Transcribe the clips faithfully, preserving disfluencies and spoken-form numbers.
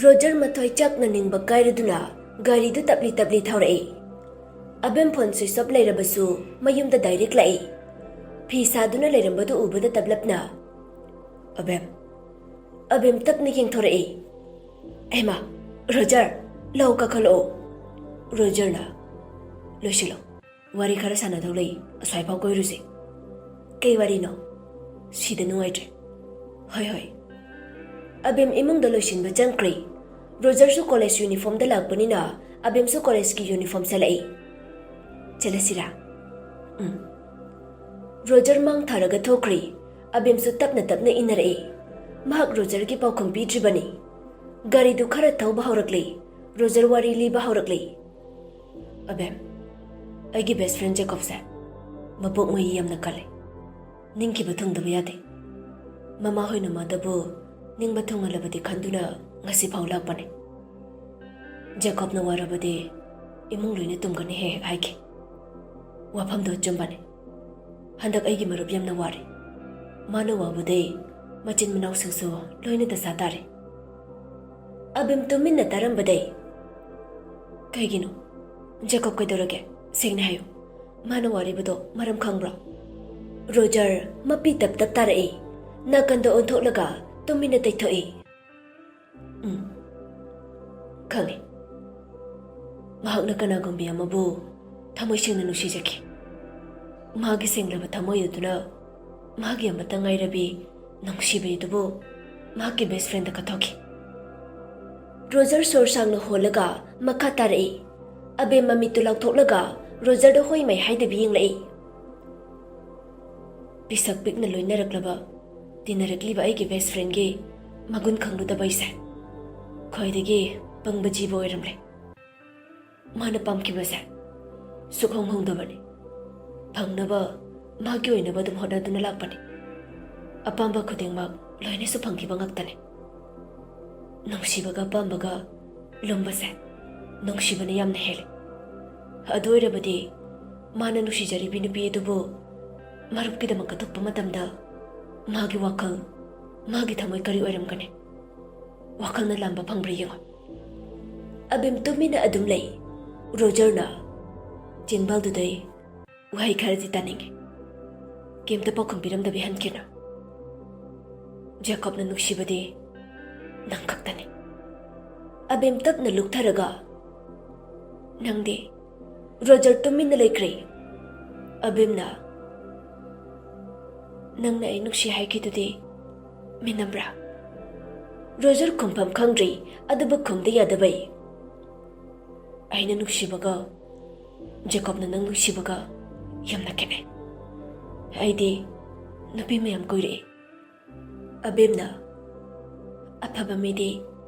Roger ꯃꯊ꯭ꯋꯥꯏ ꯆꯥꯛꯅ ꯅꯤꯡꯕ ꯀꯥꯏꯔꯗꯨꯅ ꯒꯥꯔꯤꯗꯨ ꯇꯞꯂꯤ ꯇꯞꯂꯤ ꯊꯧꯔꯛꯏ꯫ ꯑꯕꯦꯝ ꯐꯣꯟ ꯁ꯭ꯋꯤꯆ ꯑꯣꯐ ꯂꯩꯔꯕꯁꯨ ꯃꯌꯨꯝꯗ ꯗꯥꯏꯔꯦꯛ ꯂꯥꯛꯏ꯫ ꯐꯤ ꯁꯥꯗꯨꯅ ꯂꯩꯔꯝꯕꯗꯨ ꯎꯕꯗ ꯇꯞꯂꯞꯅ, "ꯑꯕꯦꯝ!" ꯑꯕꯦꯝ ꯇꯞꯅ ꯌꯦꯡꯊꯣꯔꯛꯏ꯫ "ꯍꯩꯃꯥ, ꯔꯣꯖꯔ, ꯂꯥꯎ ꯀꯥꯈꯠꯂꯛꯑꯣ꯫" ꯔꯣꯖꯔꯅ, "ꯂꯣꯏꯁꯤꯜꯂꯣ, ꯋꯥꯔꯤ ꯈꯔ ꯁꯥꯟꯅꯗꯧ ꯂꯩ, ꯑꯁ꯭ꯋꯥꯏꯐꯥꯎ ꯀꯣꯏꯔꯨꯁꯦ꯫" "ꯀꯩ ꯋꯥꯔꯤꯅꯣ?" "ꯁꯤꯗ ꯅꯨꯡꯉꯥꯏꯇ꯭ꯔꯦ꯫" "ꯍꯣꯏ, ꯍꯣꯏ꯫" ꯑꯕꯦꯝ ꯏꯃꯨꯡꯗ ꯂꯣꯏꯁꯤꯟꯕ ꯆꯪꯈ꯭ꯔꯦ꯫ ꯔꯣꯖꯔꯁꯨ ꯀꯣꯂꯦꯖ ꯌꯨꯅꯤꯐꯣꯔꯝꯗ ꯂꯥꯛꯄꯅꯤꯅ ꯑꯕꯦꯝꯁꯨ ꯀꯣꯂꯦꯖꯀꯤ ꯌꯨꯅꯤꯐꯣꯔꯝ ꯁꯦꯠꯂꯛꯏ꯫ "ꯆꯠꯂꯁꯤꯔꯥ?" "ꯎꯝ꯫" ꯔꯣꯖꯔ ꯃꯥꯡ ꯊꯥꯔꯒ ꯊꯣꯛꯈ꯭ꯔꯦ꯫ ꯑꯕꯦꯝꯁꯨ ꯇꯞꯅ ꯇꯞꯅ ꯏꯟꯅꯔꯛꯏ꯫ ꯃꯍꯥꯛ ꯔꯣꯖꯔꯒꯤ ꯄꯥꯎꯈꯨꯝ ꯄꯤꯗ꯭ꯔꯤꯕꯅꯤ꯫ ꯒꯥꯔꯤꯗꯨ ꯈꯔ ꯊꯧꯕ ꯍꯧꯔꯛꯂꯦ꯫ ꯔꯣꯖꯔ ꯋꯥꯔꯤ ꯂꯤꯕ ꯍꯧꯔꯛꯂꯦ꯫ "ꯑꯕꯦꯝ, ꯑꯩꯒꯤ ꯕꯦꯁ ꯐ꯭ꯔꯦꯟ ꯖꯦꯀꯣꯕꯁꯦ ꯃꯄꯣꯛ ꯃꯍꯩ ꯌꯥꯝꯅ ꯀꯜꯂꯦ꯫ ꯅꯤꯡꯈꯤꯕ ꯊꯨꯡꯗꯕ ꯌꯥꯗꯦ꯫ ꯃꯃꯥ ꯍꯣꯏꯅ ꯃꯥꯗꯕꯨ ꯅꯤꯡꯕ ꯊꯨꯡꯍꯜꯂꯕꯗꯤ ꯈꯟꯗꯨꯅ ꯉꯁꯤꯐꯥꯎ ꯂꯥꯛꯄꯅꯦ꯫ ꯖꯦꯀꯣꯕꯅ ꯋꯥꯔꯕꯗꯤ ꯏꯃꯨꯡ ꯂꯣꯏꯅ ꯇꯨꯝꯒꯅꯤ ꯍꯦꯛ ꯍꯦꯛ ꯍꯥꯏꯈꯤ꯫ ꯋꯥꯐꯝꯗꯣ ꯑꯆꯨꯝꯕꯅꯦ꯫ ꯍꯟꯗꯛ ꯑꯩꯒꯤ ꯃꯔꯨꯞ ꯌꯥꯝꯅ ꯋꯥꯔꯦ꯫ ꯃꯥꯅ ꯋꯥꯕꯗꯩ ꯃꯆꯤꯟ ꯃꯅꯥꯎꯁꯤꯡꯁꯨ ꯂꯣꯏꯅ ꯗꯁꯥ ꯇꯥꯔꯦ꯫" ꯑꯕꯦꯝ ꯇꯨꯃꯤꯟꯅ ꯇꯥꯔꯝꯕꯗꯩ, "ꯀꯩꯒꯤꯅꯣ? ꯖꯦꯀꯣꯕ ꯀꯩꯗꯧꯔꯒꯦ? ꯁꯦꯡꯅ ꯍꯥꯏꯌꯨ꯫ ꯃꯥꯅ ꯋꯥꯔꯤꯕꯗꯣ ꯃꯔꯝ ꯈꯪꯕ꯭ꯔꯣ?" ꯔꯣꯖꯔ ꯃꯄꯤ ꯇꯞ ꯇꯞ ꯇꯥꯔꯛꯏ꯫ ꯅꯥꯀꯟꯗ ꯑꯣꯟꯊꯣꯛꯂꯒ ꯇꯨꯃꯤꯟꯅ ꯇꯩꯊꯣꯛꯏ꯫ "ꯎꯝ, ꯈꯪꯉꯤ꯫ ꯃꯍꯥꯛꯅ ꯀꯅꯥꯒꯨꯝꯕꯤ ꯑꯃꯕꯨ ꯊꯃꯣꯏ ꯁꯦꯡꯅ ꯅꯨꯡꯁꯤꯖꯈꯤ꯫ ꯃꯥꯒꯤ ꯁꯦꯡꯂꯕ ꯊꯃꯣꯏ ꯑꯗꯨꯅ ꯃꯍꯥꯛꯀꯤ ꯑꯃꯠꯇ ꯉꯥꯏꯔꯕꯤ ꯅꯨꯡꯁꯤꯕꯤ ꯑꯗꯨꯕꯨ ꯃꯍꯥꯛꯀꯤ ꯕꯦꯁ ꯐ꯭ꯔꯦꯟꯗ ꯀꯠꯊꯣꯛꯈꯤ꯫" ꯔꯣꯖꯔ ꯁꯣꯔ ꯁꯥꯡꯅ ꯍꯣꯜꯂꯒ ꯃꯈꯥ ꯇꯥꯔꯛꯏ꯫ ꯑꯕꯦꯝ ꯃꯃꯤꯠꯇꯨ ꯂꯥꯎꯊꯣꯛꯂꯒ ꯔꯣꯖꯔꯗ ꯍꯣꯏ ꯃꯩ ꯍꯥꯏꯗꯕꯤ ꯌꯦꯡꯂꯛꯏ꯫ ꯄꯤꯁꯛ ꯄꯤꯛꯅ ꯂꯣꯏꯅꯔꯛꯂꯕ, ꯇꯤꯟꯅꯔꯛꯂꯤꯕ ꯑꯩꯒꯤ ꯕꯦꯁ ꯐ꯭ꯔꯦꯟꯒꯤ ꯃꯒꯨꯟ ꯈꯪꯂꯨꯗꯕ ꯑꯩꯁꯦ ꯈ꯭ꯋꯥꯏꯗꯒꯤ ꯄꯪꯕ ꯖꯤꯕ ꯑꯣꯏꯔꯝꯂꯦ꯫ ꯃꯥꯅ ꯄꯥꯝꯈꯤꯕꯁꯦ ꯁꯨꯛꯍꯣꯡ ꯍꯣꯡꯗꯕꯅꯤ꯫ ꯐꯪꯅꯕ ꯃꯥꯒꯤ ꯑꯣꯏꯅꯕ ꯑꯗꯨꯝ ꯍꯣꯠꯅꯗꯨꯅ ꯂꯥꯛꯄꯅꯤ꯫ ꯑꯄꯥꯝꯕ ꯈꯨꯗꯤꯡꯃꯛ ꯂꯣꯏꯅꯁꯨ ꯐꯪꯈꯤꯕ ꯉꯥꯛꯇꯅꯤ꯫ ꯅꯨꯡꯁꯤꯕꯒ ꯑꯄꯥꯝꯕꯒ ꯂꯨꯝꯕꯁꯦ ꯅꯨꯡꯁꯤꯕꯅ ꯌꯥꯝꯅ ꯍꯦꯜꯂꯤ꯫ ꯑꯗꯨ ꯑꯣꯏꯔꯕꯗꯤ ꯃꯥꯅ ꯅꯨꯡꯁꯤꯖꯔꯤꯕꯤ ꯅꯨꯄꯤ ꯑꯗꯨꯕꯨ ꯃꯔꯨꯞꯀꯤꯗꯃꯛ ꯀꯠꯊꯣꯛꯄ ꯃꯇꯝꯗ ꯃꯥꯒꯤ ꯋꯥꯈꯜ, ꯃꯥꯒꯤ ꯊꯃꯣꯏ ꯀꯔꯤ ꯑꯣꯏꯔꯝꯒꯅꯤ? ꯋꯥꯈꯜꯅ ꯂꯥꯝꯕ ꯐꯪꯕ꯭ꯔꯥ ꯌꯦꯡꯉꯣ꯫ ꯑꯕꯦꯝ ꯇꯨꯃꯤꯟꯅ ꯑꯗꯨꯝ ꯂꯩ꯫ ꯔꯣꯖꯔꯅ ꯆꯤꯟꯕꯥꯜꯗꯨꯗꯩ ꯋꯥꯍꯩ ꯈꯔꯗꯤ ꯇꯥꯅꯤꯡꯉꯤ꯫ ꯀꯩꯝꯇ ꯄꯥꯎꯈꯨꯝ ꯄꯤꯔꯝꯗꯕꯤ ꯍꯟꯈꯤꯅꯨ꯫ ꯖꯦꯀꯣꯕꯅ ꯅꯨꯡꯁꯤꯕꯗꯤ ꯅꯪ ꯈꯛꯇꯅꯤ꯫ ꯑꯕꯦꯝ ꯇꯞꯅ ꯂꯨꯛꯊꯔꯒ, "ꯅꯪꯗꯤ?" ꯔꯣꯖꯔ ꯇꯨꯃꯤꯟꯅ ꯂꯩꯈ꯭ꯔꯦ꯫ ꯑꯕꯦꯝꯅ, "ꯅꯪꯅ ꯑꯩ ꯅꯨꯡꯁꯤ ꯍꯥꯏꯈꯤꯗꯨꯗꯤ ꯃꯤꯅꯝꯕ꯭ꯔꯥ?" ꯔꯣꯖꯔ ꯈꯨꯝꯐꯝ ꯈꯪꯗ꯭ꯔꯤ, ꯑꯗꯨꯕꯨ ꯈꯨꯝꯗ ꯌꯥꯗꯕꯩ꯫ "ꯑꯩꯅ ꯅꯨꯡꯁꯤꯕꯒ ꯖꯦꯀꯣꯕꯅ ꯅꯪ ꯅꯨꯡꯁꯤꯕꯒ ꯌꯥꯝꯅ ꯈꯦꯠꯅꯩ꯫ ꯑꯩꯗꯤ ꯅꯨꯄꯤ ꯃꯌꯥꯝ ꯀꯣꯏꯔꯛꯏ꯫" ꯑꯕꯦꯝꯅ, "ꯑꯐꯕ ꯃꯤꯗꯤ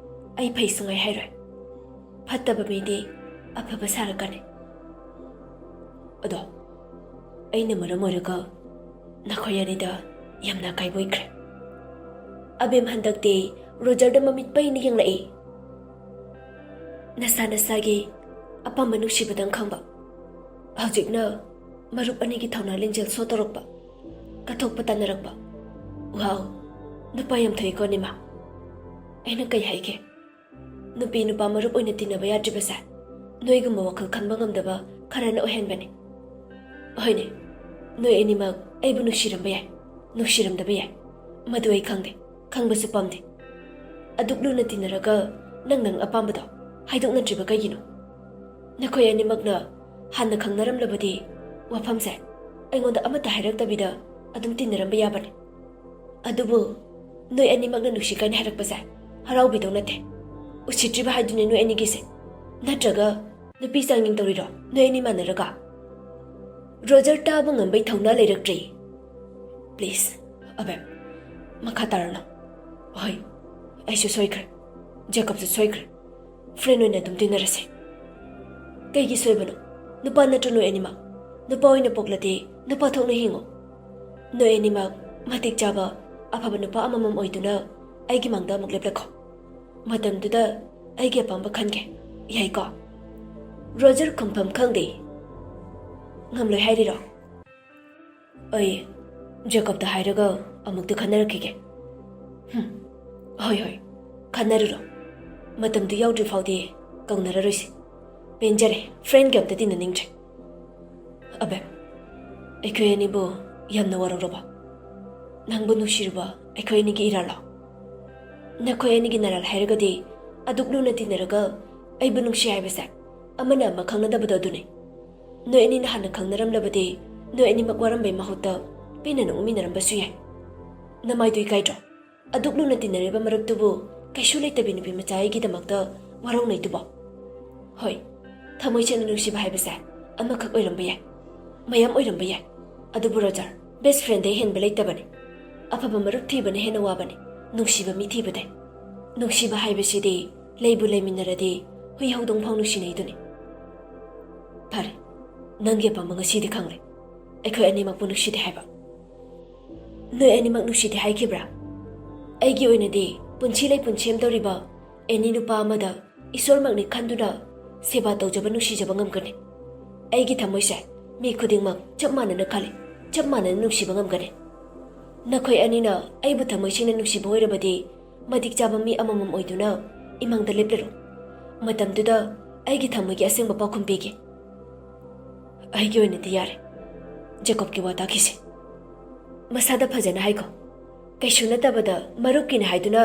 ꯑꯩ ꯐꯩ ꯁꯨꯡꯍꯥꯏ ꯍꯥꯏꯔꯣꯏ꯫ ꯐꯠꯇꯕ ꯃꯤꯗꯤ ꯑꯐꯕ ꯁꯥꯔꯛꯀꯅꯤ꯫ ꯑꯗꯣ ꯑꯩꯅ ꯃꯔꯝ ꯑꯣꯏꯔꯒ ꯅꯈꯣꯏ ꯑꯅꯤꯗ ꯌꯥꯝꯅ ꯑꯀꯥꯏꯕ ꯑꯣꯏꯈ꯭ꯔꯦ꯫" ꯑꯕꯦꯝ ꯍꯟꯗꯛꯇꯤ ꯔꯣꯖꯔꯗ ꯃꯃꯤꯠ ꯄꯩꯅ ꯌꯦꯡꯂꯛꯏ꯫ "ꯅꯁꯥ ꯅꯁꯥꯒꯤ ꯑꯄꯥꯝꯕ ꯅꯨꯡꯁꯤꯕꯗꯪ ꯈꯪꯕ, ꯍꯧꯖꯤꯛꯅ ꯃꯔꯨꯞ ꯑꯅꯤꯒꯤ ꯊꯧꯅꯥ ꯂꯤꯡꯖꯦꯜ ꯁꯣ ꯇꯧꯔꯛꯄ, ꯀꯠꯊꯣꯛꯄ ꯇꯥꯟꯅꯔꯛꯄ꯫ ꯋꯥꯎ, ꯅꯨꯄꯥ ꯌꯥꯝ ꯊꯣꯛꯏꯀꯣ ꯅꯤꯃꯥ꯫ ꯑꯩꯅ ꯀꯩ ꯍꯥꯏꯒꯦ? ꯅꯨꯄꯤ ꯅꯨꯄꯥ ꯃꯔꯨꯞ ꯑꯣꯏꯅ ꯇꯤꯟꯅꯕ ꯌꯥꯗ꯭ꯔꯤꯕꯁꯦ ꯅꯣꯏꯒꯨꯝꯕ ꯋꯥꯈꯜ ꯈꯟꯕ ꯉꯝꯗꯕ ꯈꯔꯅ ꯑꯣꯏꯍꯟꯕꯅꯤ꯫ ꯍꯣꯏꯅꯦ, ꯅꯣꯏ ꯑꯅꯤꯃꯛ ꯑꯩꯕꯨ ꯅꯨꯡꯁꯤꯔꯝꯕ ꯌꯥꯏ, ꯅꯨꯡꯁꯤꯔꯝꯗꯕ ꯌꯥꯏ, ꯃꯗꯨ ꯑꯩ ꯈꯪꯗꯦ, ꯈꯪꯕꯁꯨ ꯄꯥꯝꯗꯦ꯫ ꯑꯗꯨꯛ ꯂꯨꯅ ꯇꯤꯟꯅꯔꯒ ꯅꯪ ꯅꯪ ꯑꯄꯥꯝꯕꯗꯣ ꯍꯥꯏꯗꯣꯛꯅꯗ꯭ꯔꯤꯕ ꯀꯩꯒꯤꯅꯣ? ꯅꯈꯣꯏ ꯑꯅꯤꯃꯛꯅ ꯍꯥꯟꯅ ꯈꯪꯅꯔꯝꯂꯕꯗꯤ ꯋꯥꯐꯝꯁꯦ ꯑꯩꯉꯣꯟꯗ ꯑꯃꯠꯇ ꯍꯥꯏꯔꯛꯇꯕꯤꯗ ꯑꯗꯨꯝ ꯇꯤꯟꯅꯔꯝꯕ ꯌꯥꯕꯅꯤ꯫ ꯑꯗꯨꯕꯨ ꯅꯣꯏ ꯑꯅꯤꯃꯛꯅ ꯅꯨꯡꯁꯤ ꯀꯥꯏꯅ ꯍꯥꯏꯔꯛꯄꯁꯦ ꯍꯔꯥꯎꯕꯤꯗꯧ ꯅꯠꯇꯦ꯫ ꯎꯁꯤꯠꯇ꯭ꯔꯤꯕ ꯍꯥꯏꯗꯨꯅꯤ ꯅꯣꯏ ꯑꯅꯤꯒꯤꯁꯦ꯫ ꯅꯠꯇ꯭ꯔꯒ ꯅꯨꯄꯤ ꯆꯥꯡꯌꯦꯡ ꯇꯧꯔꯤꯔꯣ ꯅꯣꯏ ꯑꯅꯤ ꯃꯥꯟꯅꯔꯒ?" ꯔꯣꯖꯔ ꯇꯥꯕ ꯉꯝꯕꯩ ꯊꯧꯅꯥ ꯂꯩꯔꯛꯇ꯭ꯔꯦ꯫ "Please, ꯑꯕꯦꯝ, ꯃꯈꯥ ꯇꯥꯔꯅꯨ꯫ ꯍꯣꯏ, ꯑꯩꯁꯨ ꯁꯣꯏꯈ꯭ꯔꯦ, ꯖꯦꯀꯕꯁꯨ ꯁꯣꯏꯈ꯭ꯔꯦ꯫ Friend ꯑꯣꯏꯅ ꯑꯗꯨꯝ ꯇꯤꯟꯅꯔꯁꯦ꯫" "ꯀꯩꯒꯤ ꯁꯣꯏꯕꯅꯣ? ꯅꯨꯄꯥ ꯅꯠꯇ꯭ꯔꯣ ꯅꯣꯏ ꯑꯅꯤꯃꯛ? ꯅꯨꯄꯥ ꯑꯣꯏꯅ ꯄꯣꯛꯂꯗꯤ ꯅꯨꯄꯥ ꯊꯣꯛꯅ ꯍꯤꯡꯉꯣ꯫ ꯅꯣꯏ ꯑꯅꯤꯃꯛ ꯃꯇꯤꯛ ꯆꯥꯕ ꯑꯐꯕ ꯅꯨꯄꯥ ꯑꯃꯃꯝ ꯑꯣꯏꯗꯨꯅ ꯑꯩꯒꯤ ꯃꯥꯡꯗ ꯑꯃꯨꯛ ꯂꯦꯞꯂꯛꯈꯣ꯫ ꯃꯇꯝꯗꯨꯗ ꯑꯩꯒꯤ ꯑꯄꯥꯝꯕ ꯈꯟꯒꯦ꯫ ꯌꯥꯏꯀꯣ?" ꯔꯣꯖꯔ ꯈꯨꯝꯐꯝ ꯈꯪꯗꯦ꯫ "ꯉꯝꯂꯣꯏ ꯍꯥꯏꯔꯤꯔꯣ?" "ꯑꯩ ꯖꯦꯀꯕꯇ ꯍꯥꯏꯔꯒ ꯑꯃꯨꯛꯇ ꯈꯟꯅꯔꯛꯈꯤꯒꯦ꯫" "ꯍꯨꯝ, ꯍꯣꯏ, ꯍꯣꯏ, ꯈꯟꯅꯔꯨꯔꯣ꯫ ꯃꯇꯝꯗꯨ ꯌꯧꯗ꯭ꯔꯤ ꯐꯥꯎꯗꯤ ꯀꯧꯅꯔꯔꯣꯏꯁꯤ꯫ ꯄꯦꯟꯖꯔꯦ, ꯐ꯭ꯔꯦꯟꯒ ꯑꯝꯇ ꯇꯤꯟꯅꯅꯤꯡꯗ꯭ꯔꯦ꯫ ꯑꯕꯦꯝ, ꯑꯩꯈꯣꯏ ꯑꯅꯤꯕꯨ ꯌꯥꯝꯅ ꯋꯥꯔꯧꯔꯕ? ꯅꯪꯕꯨ ꯅꯨꯡꯁꯤꯔꯨꯕ ꯑꯩꯈꯣꯏ ꯑꯅꯤꯒꯤ ꯏꯔꯥꯜꯂꯣ? ꯅꯈꯣꯏ ꯑꯅꯤꯒꯤ ꯅꯔꯥꯜ ꯍꯥꯏꯔꯒꯗꯤ ꯑꯗꯨꯛ ꯂꯨꯅ ꯇꯤꯟꯅꯔꯒ ꯑꯩꯕꯨ ꯅꯨꯡꯁꯤ ꯍꯥꯏꯕꯁꯦ ꯑꯃꯅ ꯑꯃ ꯈꯪꯅꯗꯕꯗꯣ ꯑꯗꯨꯅꯤ꯫ ꯅꯣꯏ ꯑꯅꯤꯅ ꯍꯥꯟꯅ ꯈꯪꯅꯔꯝꯂꯕꯗꯤ ꯅꯣꯏ ꯑꯅꯤꯃꯛ ꯋꯥꯔꯝꯕꯩ ꯃꯍꯨꯠꯇ ꯄꯦꯟꯅ ꯅꯣꯛꯃꯤꯟꯅꯔꯝꯕꯁꯨ ꯌꯥꯏ꯫ ꯅꯃꯥꯏꯗꯨ ꯏꯀꯥꯏꯗ꯭ꯔꯣ? ꯑꯗꯨꯛ ꯂꯨꯅ ꯇꯤꯟꯅꯔꯤꯕ ꯃꯔꯨꯞꯇꯨꯕꯨ ꯀꯩꯁꯨ ꯂꯩꯇꯕꯤ ꯅꯨꯄꯤ ꯃꯆꯥ ꯑꯩꯒꯤꯗꯃꯛꯇ ꯋꯥꯔꯧꯅꯩꯗꯨꯕꯣ? ꯍꯣꯏ, ꯊꯃꯣꯏ ꯁꯦꯡꯅ ꯅꯨꯡꯁꯤꯕ ꯍꯥꯏꯕꯁꯦ ꯑꯃꯈꯛ ꯑꯣꯏꯔꯝꯕ ꯌꯥꯏ, ꯃꯌꯥꯝ ꯑꯣꯏꯔꯝꯕ ꯌꯥꯏ꯫ ꯑꯗꯨꯕꯨ ꯔꯣꯖꯔ, ꯕꯦꯁ ꯐ꯭ꯔꯦꯟꯗꯩ ꯍꯦꯟꯕ ꯂꯩꯇꯕꯅꯤ꯫ ꯑꯐꯕ ꯃꯔꯨꯞ ꯊꯤꯕꯅ ꯍꯦꯟꯅ ꯋꯥꯕꯅꯤ ꯅꯨꯡꯁꯤꯕ ꯃꯤ ꯊꯤꯕꯗꯩ꯫ ꯅꯨꯡꯁꯤꯕ ꯍꯥꯏꯕꯁꯤꯗꯤ ꯂꯩꯕꯨ ꯂꯩꯃꯤꯟꯅꯔꯗꯤ ꯍꯨꯏ ꯍꯧꯗꯣꯡ ꯐꯥꯎ ꯅꯨꯡꯁꯤꯅꯩꯗꯨꯅꯤ꯫ ꯐꯔꯦ, ꯅꯪꯒꯤ ꯑꯄꯥꯝꯕ ꯉꯁꯤꯗꯤ ꯈꯪꯂꯦ꯫ ꯑꯩꯈꯣꯏ ꯑꯅꯤꯃꯛꯄꯨ ꯅꯨꯡꯁꯤꯗꯦ ꯍꯥꯏꯕ꯫ ꯅꯣꯏ ꯑꯅꯤꯃꯛ ꯅꯨꯡꯁꯤꯗꯦ ꯍꯥꯏꯈꯤꯕ꯭ꯔꯥ? ꯑꯩꯒꯤ ꯑꯣꯏꯅꯗꯤ ꯄꯨꯟꯁꯤ ꯂꯩꯄꯨꯟ ꯁꯦꯝꯗꯧꯔꯤꯕ ꯑꯦꯅꯤ ꯅꯨꯄꯥ ꯑꯃꯗ ꯏꯁꯣꯔꯃꯛꯅꯤ ꯈꯟꯗꯨꯅ ꯁꯦꯕꯥ ꯇꯧꯖꯕ, ꯅꯨꯡꯁꯤꯖꯕ ꯉꯝꯒꯅꯤ꯫ ꯑꯩꯒꯤ ꯊꯃꯣꯏꯁꯦ ꯃꯤ ꯈꯨꯗꯤꯡꯃꯛ ꯆꯞ ꯃꯥꯟꯅꯅ ꯈꯜꯂꯤ, ꯆꯞ ꯃꯥꯟꯅꯅ ꯅꯨꯡꯁꯤꯕ ꯉꯝꯒꯅꯤ꯫ ꯅꯈꯣꯏ ꯑꯅꯤꯅ ꯑꯩꯕꯨ ꯊꯃꯣꯏ ꯁꯦꯡꯅ ꯅꯨꯡꯁꯤꯕ ꯑꯣꯏꯔꯕꯗꯤ ꯃꯇꯤꯛ ꯆꯥꯕ ꯃꯤ ꯑꯃꯃꯝ ꯑꯣꯏꯗꯨꯅ ꯏꯃꯥꯡꯗ ꯂꯦꯞꯂꯔꯣ꯫ ꯃꯇꯝꯗꯨꯗ ꯑꯩꯒꯤ ꯊꯃꯣꯏꯒꯤ ꯑꯁꯦꯡꯕ ꯄꯥꯎꯈꯨꯝ ꯄꯤꯒꯦ꯫ ꯑꯩꯒꯤ ꯑꯣꯏꯅꯗꯤ ꯌꯥꯔꯦ꯫ ꯖꯦꯀꯣꯕꯀꯤ ꯋꯥ ꯇꯥꯈꯤꯁꯦ꯫ ꯃꯁꯥꯗ ꯐꯖꯅ ꯍꯥꯏꯈꯣ꯫ ꯀꯩꯁꯨ ꯅꯠꯇꯕꯗ ꯃꯔꯨꯞꯀꯤꯅꯤ ꯍꯥꯏꯗꯨꯅ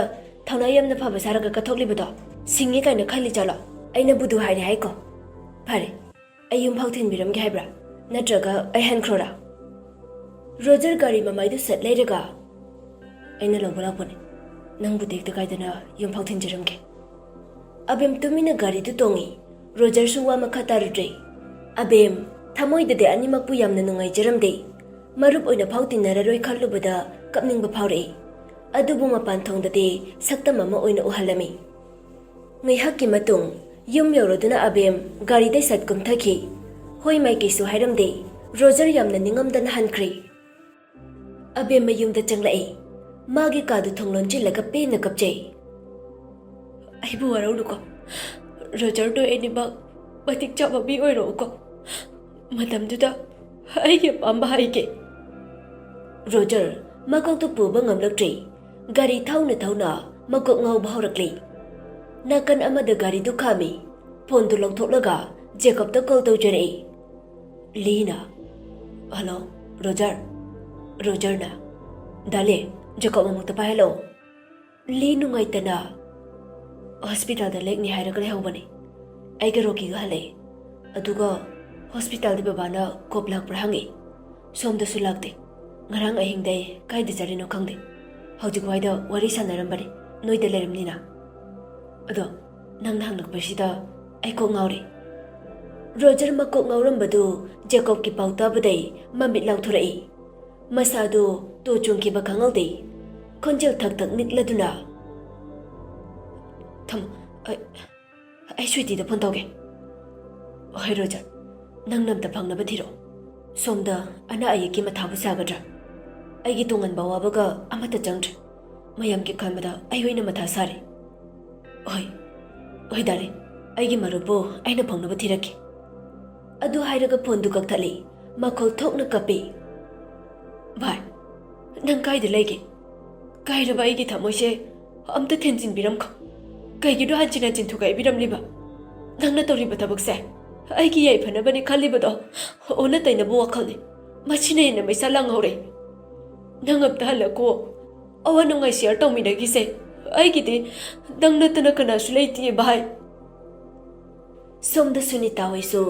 ꯊꯧꯅꯥ ꯌꯥꯝꯅ ꯐꯕ ꯁꯥꯔꯒ ꯀꯠꯊꯣꯛꯂꯤꯕꯗꯣ ꯁꯤꯡꯉꯤ ꯀꯥꯏꯅ ꯈꯜꯂꯤ ꯖꯥꯠꯂꯣ? ꯑꯩꯅ ꯕꯨꯗꯨ ꯍꯥꯏꯔꯦ ꯍꯥꯏꯀꯣ꯫ ꯐꯔꯦ, ꯑꯩ ꯌꯨꯝꯐꯥꯎ ꯊꯤꯟꯕꯤꯔꯝꯒꯦ ꯍꯥꯏꯕ꯭ꯔꯥ? ꯅꯠꯇ꯭ꯔꯒ ꯑꯩ ꯍꯟꯈ꯭ꯔꯣꯔꯥ? ꯔꯣꯖꯔ ꯒꯥꯔꯤ ꯃꯃꯥꯏꯗꯨ ꯁꯠ ꯂꯩꯔꯒ, "ꯑꯩꯅ ꯂꯧꯕ ꯂꯥꯛꯄꯅꯦ꯫ ꯅꯪꯕꯨ ꯇꯦꯛꯇ ꯀꯥꯏꯗꯅ ꯌꯨꯝꯐꯥꯎ ꯊꯤꯟꯖꯔꯝꯒꯦ꯫" ꯑꯕꯦꯝ ꯇꯨꯃꯤꯟꯅ ꯒꯥꯔꯤꯗꯨ ꯇꯣꯡꯉꯤ꯫ ꯔꯣꯖꯔꯁꯨ ꯋꯥ ꯃꯈꯥ ꯇꯥꯔꯨꯗ꯭ꯔꯦ꯫ ꯑꯕꯦꯝ, ꯊꯃꯣꯏꯗꯗꯤ ꯑꯅꯤꯃꯛꯄꯨ ꯌꯥꯝꯅ ꯅꯨꯡꯉꯥꯏꯖꯔꯝꯗꯦ꯫ ꯃꯔꯨꯞ ꯑꯣꯏꯅ ꯐꯥꯎ ꯇꯤꯟꯅꯔꯔꯣꯏ ꯈꯜꯂꯨꯕꯗ ꯀꯞꯅꯤꯡꯕ ꯐꯥꯎꯔꯛꯏ꯫ ꯑꯗꯨꯕꯨ ꯃꯄꯥꯟ ꯊꯣꯡꯗꯗꯤ ꯁꯛꯇꯝ ꯑꯃ ꯑꯣꯏꯅ ꯎꯍꯜꯂꯝꯃꯤ꯫ ꯉꯥꯏꯍꯥꯛꯀꯤ ꯃꯇꯨꯡ ꯌꯨꯝ ꯌꯧꯔꯗꯨꯅ ꯑꯕꯦꯝ ꯒꯥꯔꯤꯗꯩ ꯁꯠ ꯀꯨꯝꯊꯈꯤ꯫ ꯍꯣꯏ ꯃꯥꯏꯀꯩꯁꯨ ꯍꯥꯏꯔꯝꯗꯦ꯫ ꯔꯣꯖꯔ ꯌꯥꯝꯅ ꯅꯤꯡꯉꯝꯗꯅ ꯍꯟꯈ꯭ꯔꯦ꯫ ꯑꯕꯦꯝ ꯃꯌꯨꯝꯗ ꯆꯪꯂꯛꯏ꯫ ꯃꯥꯒꯤ ꯀꯥꯗꯨ ꯊꯣꯡ ꯂꯣꯟꯁꯤꯜꯂꯒ ꯄꯦꯟꯅ ꯀꯞꯆꯩ꯫ "ꯑꯩꯕꯨ ꯋꯥꯔꯧꯅꯨꯀꯣ꯫ ꯔꯣꯖꯔꯗꯣ ꯑꯩꯅꯤꯃꯛ ꯃꯇꯤꯛ ꯆꯥꯕ ꯃꯤ ꯑꯣꯏꯔꯛꯎꯀꯣ꯫ ꯃꯇꯝꯗꯨꯗ ꯑꯩꯒꯤ ꯑꯄꯥꯝꯕ ꯍꯥꯏꯒꯦ꯫" ꯔꯣꯖꯔ ꯃꯀꯣꯛꯇꯨ ꯄꯨꯕ ꯉꯝꯂꯛꯇ꯭ꯔꯦ꯫ ꯒꯥꯔꯤ ꯊꯧꯅ ꯊꯧꯅ ꯃꯀꯣꯛ ꯉꯥꯎꯕ ꯍꯧꯔꯛꯂꯦ꯫ ꯅꯥꯀꯟ ꯑꯃꯗ ꯒꯥꯔꯤꯗꯨ ꯈꯥꯝꯃꯤ꯫ ꯐꯣꯟꯗꯨ ꯂꯧꯊꯣꯛꯂꯒ ꯖꯦꯀꯣꯕꯇ ꯀꯣꯜ ꯇꯧꯖꯔꯛꯏ꯫ ꯂꯤꯅ, "ꯍꯜꯂꯣ, ꯔꯣꯖꯔ?" ꯔꯣꯖꯔꯅ, "ꯗꯥꯂꯦ, ꯖꯦꯀꯣꯕ ꯑꯃꯨꯛꯇ ꯄꯥꯏꯍꯜꯂꯛꯑꯣ꯫" ꯂꯤ ꯅꯨꯡꯉꯥꯏꯇꯅ, "ꯍꯣꯁꯄꯤꯇꯥꯜꯗ ꯂꯦꯛꯅꯤ ꯍꯥꯏꯔꯒ ꯂꯩꯍꯧꯕꯅꯤ꯫ ꯑꯩꯒ ꯔꯣꯀꯤꯒ ꯍꯜꯂꯛꯑꯦ꯫ ꯑꯗꯨꯒ ꯍꯣꯁꯄꯤꯇꯥꯜꯗ ꯕꯕꯥꯅ ꯀꯣꯞ ꯂꯥꯛꯄ꯭ꯔꯥ ꯍꯪꯉꯤ꯫ ꯁꯣꯝꯗꯁꯨ ꯂꯥꯛꯇꯦ꯫ ꯉꯔꯥꯡ ꯑꯍꯤꯡꯗꯩ ꯀꯥꯏꯗ ꯆꯠꯂꯤꯅꯣ ꯈꯪꯗꯦ꯫ ꯍꯧꯖꯤꯛ ꯋꯥꯏꯗ ꯋꯥꯔꯤ ꯁꯥꯟꯅꯔꯝꯕꯅꯤ, ꯅꯣꯏꯗ ꯂꯩꯔꯝꯅꯤꯅ꯫ ꯑꯗꯣ ꯅꯪꯅ ꯍꯪꯂꯛꯄꯁꯤꯗ ꯑꯩ ꯀꯣꯛ ꯉꯥꯎꯔꯦ꯫" ꯔꯣꯖꯔ ꯃꯀꯣꯛ ꯉꯥꯎꯔꯝꯕꯗꯨ ꯖꯦꯀꯣꯕꯀꯤ ꯄꯥꯎ ꯇꯥꯕꯗꯩ ꯃꯃꯤꯠ ꯂꯥꯎꯊꯣꯔꯛꯏ꯫ ꯃꯁꯥꯗꯨ ꯇꯣ ꯆꯨꯡꯈꯤꯕ ꯈꯪꯍꯧꯗꯦ꯫ ꯈꯣꯟꯖꯦꯜ ꯊꯛ ꯊꯛ ꯅꯤꯛꯂꯗꯨꯅ, "ꯊꯝꯃꯣ, ꯑꯩ, ꯑꯩ ꯁ꯭ꯋꯤꯇꯤꯗ ꯐꯣꯟ ꯇꯧꯒꯦ꯫" "ꯍꯣꯏ ꯔꯣꯖꯔ, ꯅꯪꯅ ꯑꯝꯇ ꯐꯪꯅꯕ ꯊꯤꯔꯛꯑꯣ꯫ ꯁꯣꯝꯗ ꯑꯅꯥ ꯑꯌꯦꯛꯀꯤ ꯃꯊꯥꯕꯨ ꯁꯥꯒꯗ꯭ꯔꯥ? ꯑꯩꯒꯤ ꯇꯣꯉꯥꯟꯕ ꯑꯋꯥꯕꯒ ꯑꯃꯠꯇ ꯆꯪꯗ꯭ꯔꯦ꯫ ꯃꯌꯥꯝꯒꯤ ꯈꯟꯕꯗ ꯑꯩ ꯑꯣꯏꯅ ꯃꯊꯥ ꯁꯥꯔꯦ꯫" "ꯍꯣꯏ, ꯍꯣꯏ ꯗꯥꯂꯤꯡ, ꯑꯩꯒꯤ ꯃꯔꯨꯞꯄꯨ ꯑꯩꯅ ꯐꯪꯅꯕ ꯊꯤꯔꯛꯀꯦ꯫" ꯑꯗꯨ ꯍꯥꯏꯔꯒ ꯐꯣꯟꯗꯨ ꯀꯛꯊꯠꯂꯤ꯫ ꯃꯈꯣꯜ ꯊꯣꯛꯅ ꯀꯞꯄꯤ꯫ "ꯚꯥꯏ, ꯅꯪ ꯀꯥꯏꯗ ꯂꯩꯒꯦ? ꯀꯥꯏꯔꯕ ꯑꯩꯒꯤ ꯊꯃꯣꯏꯁꯦ ꯑꯝꯇ ꯊꯦꯟꯖꯤꯟꯕꯤꯔꯝꯈꯣ꯫ ꯀꯩꯒꯤꯅꯣ ꯍꯟꯖꯤꯟ ꯍꯟꯖꯤꯟ ꯊꯨꯒꯥꯏꯕꯤꯔꯝꯂꯤꯕ? ꯅꯪꯅ ꯇꯧꯔꯤꯕ ꯊꯕꯛꯁꯦ ꯑꯩꯒꯤ ꯌꯥꯏꯐꯅꯕꯅꯤ ꯈꯜꯂꯤꯕꯗꯣ ꯑꯣꯟꯅ ꯇꯩꯅꯕ ꯋꯥꯈꯜꯅꯤ꯫ ꯃꯁꯤꯅ ꯍꯦꯟꯅ ꯃꯩꯁꯥ ꯂꯥꯡꯍꯧꯔꯦ꯫ ꯅꯪ ꯑꯝꯇ ꯍꯜꯂꯛꯀꯣ꯫ ꯑꯋꯥ ꯅꯨꯡꯉꯥꯏ ꯁꯤꯌꯔ ꯇꯧꯃꯤꯟꯅꯈꯤꯁꯦ꯫ ꯑꯩꯒꯤꯗꯤ ꯅꯪ ꯅꯠꯇꯅ ꯀꯅꯥꯁꯨ ꯂꯩꯇꯤꯌꯦ ꯚꯥꯏ꯫" ꯁꯣꯝꯗ ꯁꯨꯅꯤꯇꯥ ꯍꯣꯏꯁꯨ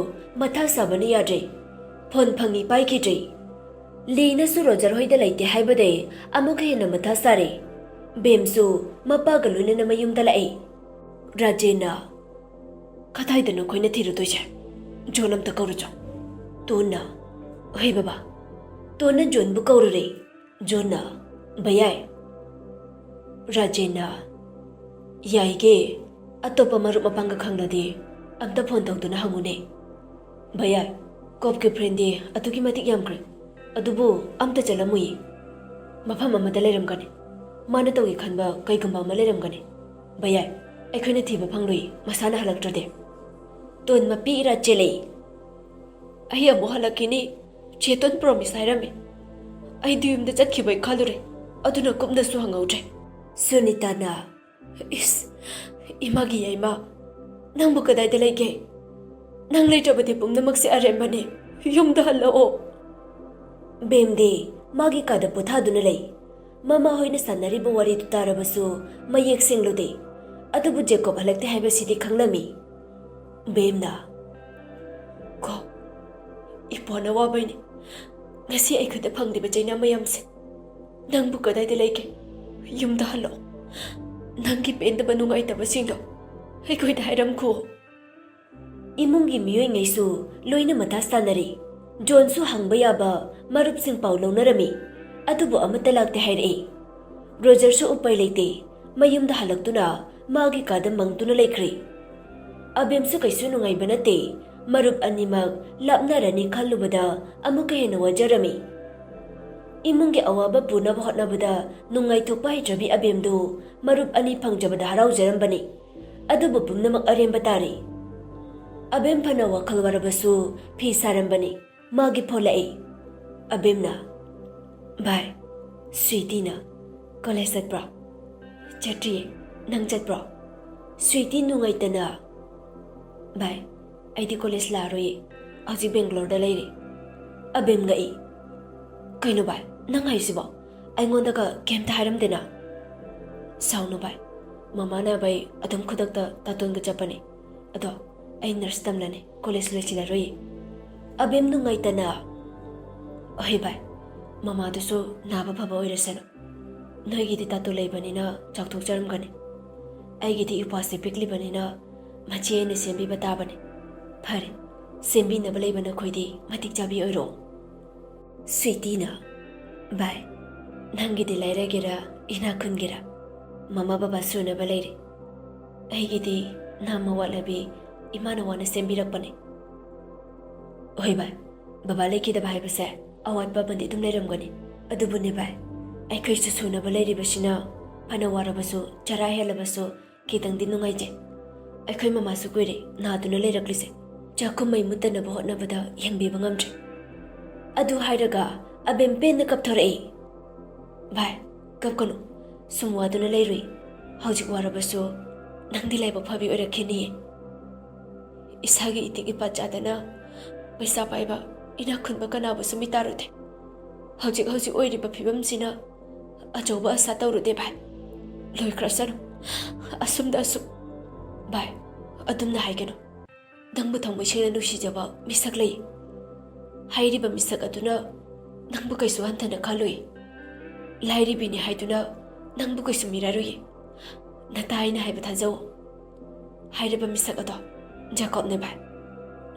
ꯃꯊꯥ ꯁꯥꯕꯅ ꯌꯥꯗ꯭ꯔꯦ꯫ ꯐꯣꯟ ꯐꯪꯉꯤ ꯄꯥꯏꯈꯤꯗ꯭ꯔꯦ꯫ ꯂꯤꯅꯁꯨ ꯔꯣꯖꯔ ꯍꯣꯏꯗ ꯂꯩꯇꯦ ꯍꯥꯏꯕꯗꯩ ꯑꯃꯨꯛꯀ ꯍꯦꯟꯅ ꯃꯊꯥ ꯁꯥꯔꯦ꯫ ꯕꯦꯝꯁꯨ ꯃꯄꯥꯒ ꯂꯣꯏꯅꯅ ꯃꯌꯨꯝꯗ ꯂꯥꯛꯑꯦ꯫ ꯔꯥꯖꯦꯟꯅ, "ꯀꯗꯥꯏꯗꯅꯣ ꯑꯩꯈꯣꯏꯅ ꯊꯤꯔꯨꯗꯣꯏꯁꯦ? ꯖꯣꯟ ꯑꯝꯇ ꯀꯧꯔꯨꯆꯣ꯫" ꯇꯣꯟꯅ, "ꯍꯣꯏ ꯕꯕꯥ꯫" ꯇꯣꯟꯅ ꯖꯣꯟꯕꯨ ꯀꯧꯔꯨꯔꯦ꯫ ꯖꯣꯟꯅ, "ꯚꯩꯌꯥꯏ꯫" ꯔꯥꯖꯦꯟꯅ, "ꯌꯥꯏꯒꯦ, ꯑꯇꯣꯞꯄ ꯃꯔꯨꯞ ꯃꯄꯥꯡꯒ ꯈꯪꯂꯗꯤ ꯑꯝꯇ ꯐꯣꯟ ꯇꯧꯗꯨꯅ ꯍꯪꯉꯨꯅꯦ꯫ ꯚꯩꯌꯥꯏ, ꯀꯣꯞꯀꯤ ꯐ꯭ꯔꯦꯟꯗꯤ ꯑꯗꯨꯛꯀꯤ ꯃꯇꯤꯛ ꯌꯥꯝꯈ꯭ꯔꯦ, ꯑꯗꯨꯕꯨ ꯑꯝꯇ ꯆꯠꯂꯝꯃꯨꯏ꯫ ꯃꯐꯝ ꯑꯃꯗ ꯂꯩꯔꯝꯒꯅꯤ꯫ ꯃꯥꯅ ꯇꯧꯒꯦ ꯈꯟꯕ ꯀꯩꯒꯨꯝꯕ ꯑꯃ ꯂꯩꯔꯝꯒꯅꯤ꯫ ꯚꯩꯌꯥꯏ, ꯑꯩꯈꯣꯏꯅ ꯊꯤꯕ ꯐꯪꯂꯨꯏ, ꯃꯁꯥꯅ ꯍꯜꯂꯛꯇ꯭ꯔꯗꯤ꯫" ꯇꯣꯟ ꯃꯄꯤ ꯏꯔꯥ ꯆꯦꯜꯂꯛꯏ꯫ "ꯑꯩ ꯑꯃꯨꯛ ꯍꯜꯂꯛꯈꯤꯅꯤ꯫ ꯆꯦꯇꯣꯟ ꯄ꯭ꯔꯣꯃꯤꯁ ꯍꯥꯏꯔꯝꯃꯤ꯫ ꯑꯩꯗꯤ ꯌꯨꯝꯗ ꯆꯠꯈꯤꯕꯩ ꯈꯜꯂꯨꯔꯦ, ꯑꯗꯨꯅ ꯀꯨꯞꯅꯁꯨ ꯍꯪꯍꯧꯗ꯭ꯔꯦ꯫ ꯁꯨꯅꯤꯇꯥꯅ, "ꯏꯁ, ꯏꯃꯥꯒꯤ ꯌꯥꯏꯃ, ꯅꯪꯕꯨ ꯀꯗꯥꯏꯗ ꯂꯩꯒꯦ? ꯅꯪ ꯂꯩꯇ꯭ꯔꯕꯗꯤ ꯄꯨꯝꯅꯃꯛꯁꯦ ꯑꯔꯦꯝꯕꯅꯦ꯫ ꯌꯨꯝꯗ ꯍꯜꯂꯛꯑꯣ꯫" ꯕꯦꯝꯗꯤ ꯃꯥꯒꯤ ꯀꯥꯗ ꯄꯣꯊꯥꯗꯨꯅ ꯂꯩ꯫ ꯃꯃꯥ ꯍꯣꯏꯅ ꯁꯥꯟꯅꯔꯤꯕ ꯋꯥꯔꯤꯗꯨ ꯇꯥꯔꯕꯁꯨ ꯃꯌꯦꯛ ꯁꯦꯡꯂꯨꯗꯦ꯫ ꯑꯗꯨꯕꯨ ꯖꯦꯀꯣꯕ ꯍꯜꯂꯛꯇꯦ ꯍꯥꯏꯕꯁꯤꯗꯤ ꯈꯪꯂꯝꯃꯤ꯫ ꯕꯦꯝꯅ, "ꯀꯣ, ꯏꯄ꯭ꯋꯥꯅ ꯋꯥꯕꯩꯅꯤ ꯉꯁꯤ ꯑꯩꯈꯣꯏꯗ ꯐꯪꯂꯤꯕ ꯆꯩꯅꯥ ꯃꯌꯥꯝꯁꯦ꯫ ꯅꯪꯕꯨ ꯀꯗꯥꯏꯗ ꯂꯩꯒꯦ? ꯌꯨꯝꯗ ꯍꯜꯂꯛꯑꯣ꯫ ꯅꯪꯒꯤ ꯄꯦꯟꯗꯕ ꯅꯨꯡꯉꯥꯏꯇꯕꯁꯤꯡꯗꯣ ꯑꯩꯈꯣꯏꯗ ꯍꯥꯏꯔꯝꯈꯣ꯫" ꯏꯃꯨꯡꯒꯤ ꯃꯤꯑꯣꯏꯉꯩꯁꯨ ꯂꯣꯏꯅ ꯃꯊꯥ ꯁꯥꯟꯅꯔꯤ꯫ ꯖꯣꯟꯁꯨ ꯍꯪꯕ ꯌꯥꯕ ꯃꯔꯨꯞꯁꯤꯡ ꯄꯥꯎ ꯂꯧꯅꯔꯝꯃꯤ, ꯑꯗꯨꯕꯨ ꯑꯃꯠꯇ ꯂꯥꯛꯇꯦ ꯍꯥꯏꯔꯛꯏ꯫ ꯔꯣꯖꯔꯁꯨ ꯎꯄꯥꯏ ꯂꯩꯇꯦ, ꯃꯌꯨꯝꯗ ꯍꯜꯂꯛꯇꯨꯅ ꯃꯥꯒꯤ ꯀꯥꯗ ꯃꯪꯗꯨꯅ ꯂꯩꯈ꯭ꯔꯦ꯫ ꯑꯕꯦꯝꯁꯨ ꯀꯩꯁꯨ ꯅꯨꯡꯉꯥꯏꯕ ꯅꯠꯇꯦ꯫ ꯃꯔꯨꯞ ꯑꯅꯤꯃꯛ ꯂꯥꯞꯅꯔꯅꯤ ꯈꯜꯂꯨꯕꯗ ꯑꯃꯨꯛꯀ ꯍꯦꯟꯅ ꯋꯥꯖꯔꯝꯃꯤ꯫ ꯏꯃꯨꯡꯒꯤ ꯑꯋꯥꯕ ꯄꯨꯅꯕ ꯍꯣꯠꯅꯕꯗ ꯅꯨꯡꯉꯥꯏꯊꯣꯛꯄ ꯍꯩꯇ꯭ꯔꯕꯤ ꯑꯕꯦꯝꯗꯨ ꯃꯔꯨꯞ ꯑꯅꯤ ꯐꯪꯖꯕꯗ ꯍꯔꯥꯎꯖꯔꯝꯕꯅꯤ꯫ ꯑꯗꯨꯕꯨ ꯄꯨꯝꯅꯃꯛ ꯑꯔꯦꯝꯕ ꯇꯥꯔꯦ꯫ ꯑꯕꯦꯝ ꯐꯅ ꯋꯥꯈꯜ ꯋꯥꯔꯕꯁꯨ ꯐꯤ ꯁꯥꯔꯝꯕꯅꯤ꯫ ꯃꯥꯒꯤ ꯐꯣꯟ ꯂꯥꯛꯏ꯫ ꯑꯕꯦꯝꯅ, "ꯚꯥꯏ, ꯁ꯭ꯋꯤꯇꯤꯅ ꯀꯣꯂꯦꯖ ꯆꯠꯄ꯭ꯔꯣ?" "ꯆꯠꯇ꯭ꯔꯤꯌꯦ꯫ ꯅꯪ ꯆꯠꯄ꯭ꯔꯣ?" ꯁ꯭ꯋꯤꯇꯤ ꯅꯨꯡꯉꯥꯏꯇꯅ, "ꯚꯥꯏ, ꯑꯩꯗꯤ ꯀꯣꯂꯦꯖ ꯂꯥꯛꯑꯔꯣꯏꯌꯦ꯫ ꯍꯧꯖꯤꯛ ꯕꯦꯡꯒ꯭ꯂꯣꯔꯗ ꯂꯩꯔꯦ꯫" ꯑꯕꯦꯝ ꯉꯛꯏ꯫ "ꯀꯩꯅꯣ ꯚꯥꯏ, ꯅꯪ ꯍꯥꯏꯁꯤꯕꯣ? ꯑꯩꯉꯣꯟꯗꯒ ꯀꯩꯝꯇ ꯍꯥꯏꯔꯝꯗꯦꯅ?" "ꯁꯥꯎꯅꯨ ꯚꯥꯏ, ꯃꯃꯥꯅ ꯚꯥꯏ ꯑꯗꯨꯝ ꯈꯨꯗꯛꯇ ꯇꯥꯇꯣꯟꯒ ꯆꯠꯄꯅꯦ꯫ ꯑꯗꯣ ꯑꯩ ꯅꯔꯁ ꯇꯝꯂꯅꯤ, ꯀꯣꯂꯦꯖ ꯂꯣꯏꯁꯤꯜꯂꯔꯣꯏꯌꯦ꯫" ꯑꯕꯦꯝ ꯅꯨꯡꯉꯥꯏꯇꯅ, "ꯑꯍꯣꯏ ꯚꯥꯏ, ꯃꯃꯥꯗꯨꯁꯨ ꯅꯥꯕ ꯐꯕ ꯑꯣꯏꯔꯁꯅꯨ꯫ ꯅꯣꯏꯒꯤꯗꯤ ꯇꯥꯇꯣ ꯂꯩꯕꯅꯤꯅ ꯆꯥꯎꯊꯣꯛꯆꯔꯝꯒꯅꯤ꯫ ꯑꯩꯒꯤꯗꯤ ꯏꯄ꯭ꯋꯥꯁꯦ ꯄꯤꯛꯂꯤꯕꯅꯤꯅ ꯃꯆꯦ ꯑꯩꯅ ꯁꯦꯝꯕꯤꯕ ꯇꯥꯕꯅꯤ꯫ ꯐꯔꯦ, ꯁꯦꯝꯕꯤꯅꯕ ꯂꯩꯕ ꯅꯈꯣꯏꯗꯤ ꯃꯇꯤꯛ ꯆꯥꯕꯤ ꯑꯣꯏꯔꯣ꯫" ꯁ꯭ꯋꯤꯇꯤꯅ, "ꯚꯥꯏ, ꯅꯪꯒꯤꯗꯤ ꯂꯥꯏꯔꯒꯦꯔꯥ ꯏꯅꯥꯛ ꯈꯨꯟꯒꯦꯔꯥ, ꯃꯃꯥ ꯕꯕꯥ ꯁꯨꯅꯕ ꯂꯩꯔꯦ꯫ ꯑꯩꯒꯤꯗꯤ ꯅꯥꯝꯃ ꯋꯥꯠꯂꯕꯤ ꯏꯃꯥꯅ ꯋꯥꯅ ꯁꯦꯝꯕꯤꯔꯛꯄꯅꯦ꯫" "ꯍꯣꯏ ꯚꯥꯏ, ꯕꯕꯥ ꯂꯩꯈꯤꯗꯕ ꯍꯥꯏꯕꯁꯦ ꯑꯋꯥꯠꯄ ꯑꯃꯗꯤ ꯑꯗꯨꯝ ꯂꯩꯔꯝꯒꯅꯤ꯫ ꯑꯗꯨꯕꯨꯅꯦ ꯚꯥꯏ, ꯑꯩꯈꯣꯏꯁꯨ ꯁꯨꯅꯕ ꯂꯩꯔꯤꯕꯁꯤꯅ ꯐꯅ ꯋꯥꯔꯕꯁꯨ, ꯆꯔꯥ ꯍꯦꯜꯂꯕꯁꯨ ꯈꯤꯇꯪꯗꯤ ꯅꯨꯡꯉꯥꯏꯖꯩ꯫ ꯑꯩꯈꯣꯏ ꯃꯃꯥꯁꯨ ꯀꯨꯏꯔꯦ ꯅꯥꯗꯨꯅ ꯂꯩꯔꯛꯂꯤꯁꯦ꯫ ꯆꯥꯛꯈꯨꯝ ꯃꯩ ꯃꯨꯠꯇꯅꯕ ꯍꯣꯠꯅꯕꯗ ꯌꯦꯡꯕꯤꯕ ꯉꯝꯗ꯭ꯔꯦ꯫" ꯑꯗꯨ ꯍꯥꯏꯔꯒ ꯑꯕꯦꯝ ꯄꯦꯟꯅ ꯀꯞꯊꯣꯔꯛꯏ꯫ "ꯚꯥꯏ, ꯀꯞꯀꯅꯨ꯫ ꯁꯨꯝ ꯋꯥꯗꯨꯅ ꯂꯩꯔꯨꯏ꯫ ꯍꯧꯖꯤꯛ ꯋꯥꯔꯕꯁꯨ ꯅꯪꯗꯤ ꯂꯥꯏꯕꯛ ꯐꯕꯤ ꯑꯣꯏꯔꯛꯈꯤꯅꯤꯌꯦ꯫ ꯏꯁꯥꯒꯤ ꯏꯇꯤꯛ ꯏꯄꯥ ꯆꯥꯗꯅ ꯄꯩꯁꯥ ꯄꯥꯏꯕ, ꯏꯅꯥꯛ ꯈꯨꯟꯕ ꯀꯅꯥꯕꯨꯁꯨ ꯃꯤꯇꯥꯔꯨꯗꯦ꯫ ꯍꯧꯖꯤꯛ ꯍꯧꯖꯤꯛ ꯑꯣꯏꯔꯤꯕ ꯐꯤꯕꯝꯁꯤꯅ ꯑꯆꯧꯕ ꯑꯁꯥ ꯇꯧꯔꯨꯗꯦ ꯚꯥꯏ꯫ ꯂꯣꯏꯈ꯭ꯔꯁꯅꯨ꯫ ꯑꯁꯨꯝꯗ ꯑꯁꯨꯝ꯫ ꯚꯥꯏ, ꯑꯗꯨꯝꯅ ꯍꯥꯏꯒꯅꯨ꯫ ꯅꯪꯕꯨ ꯊꯃꯣꯏ ꯁꯦꯡꯅ ꯅꯨꯡꯁꯤꯖꯕ ꯃꯤꯁꯛ ꯂꯩ꯫ ꯍꯥꯏꯔꯤꯕ ꯃꯤꯁꯛ ꯑꯗꯨꯅ ꯅꯪꯕꯨ ꯀꯩꯁꯨ ꯍꯟꯊꯅ ꯈꯜꯂꯨꯏ꯫ ꯂꯥꯏꯔꯤꯕꯤꯅꯤ ꯍꯥꯏꯗꯨꯅ ꯅꯪꯕꯨ ꯀꯩꯁꯨ ꯃꯤꯔꯥꯏꯔꯨꯏ꯫ ꯅꯇꯥ ꯑꯩꯅ ꯍꯥꯏꯕ ꯊꯥꯖꯧ꯫ ꯍꯥꯏꯔꯤꯕ ꯃꯤꯁꯛ ꯑꯗꯣ ꯖꯦꯀꯣꯕꯅꯦ ꯚꯥꯏ꯫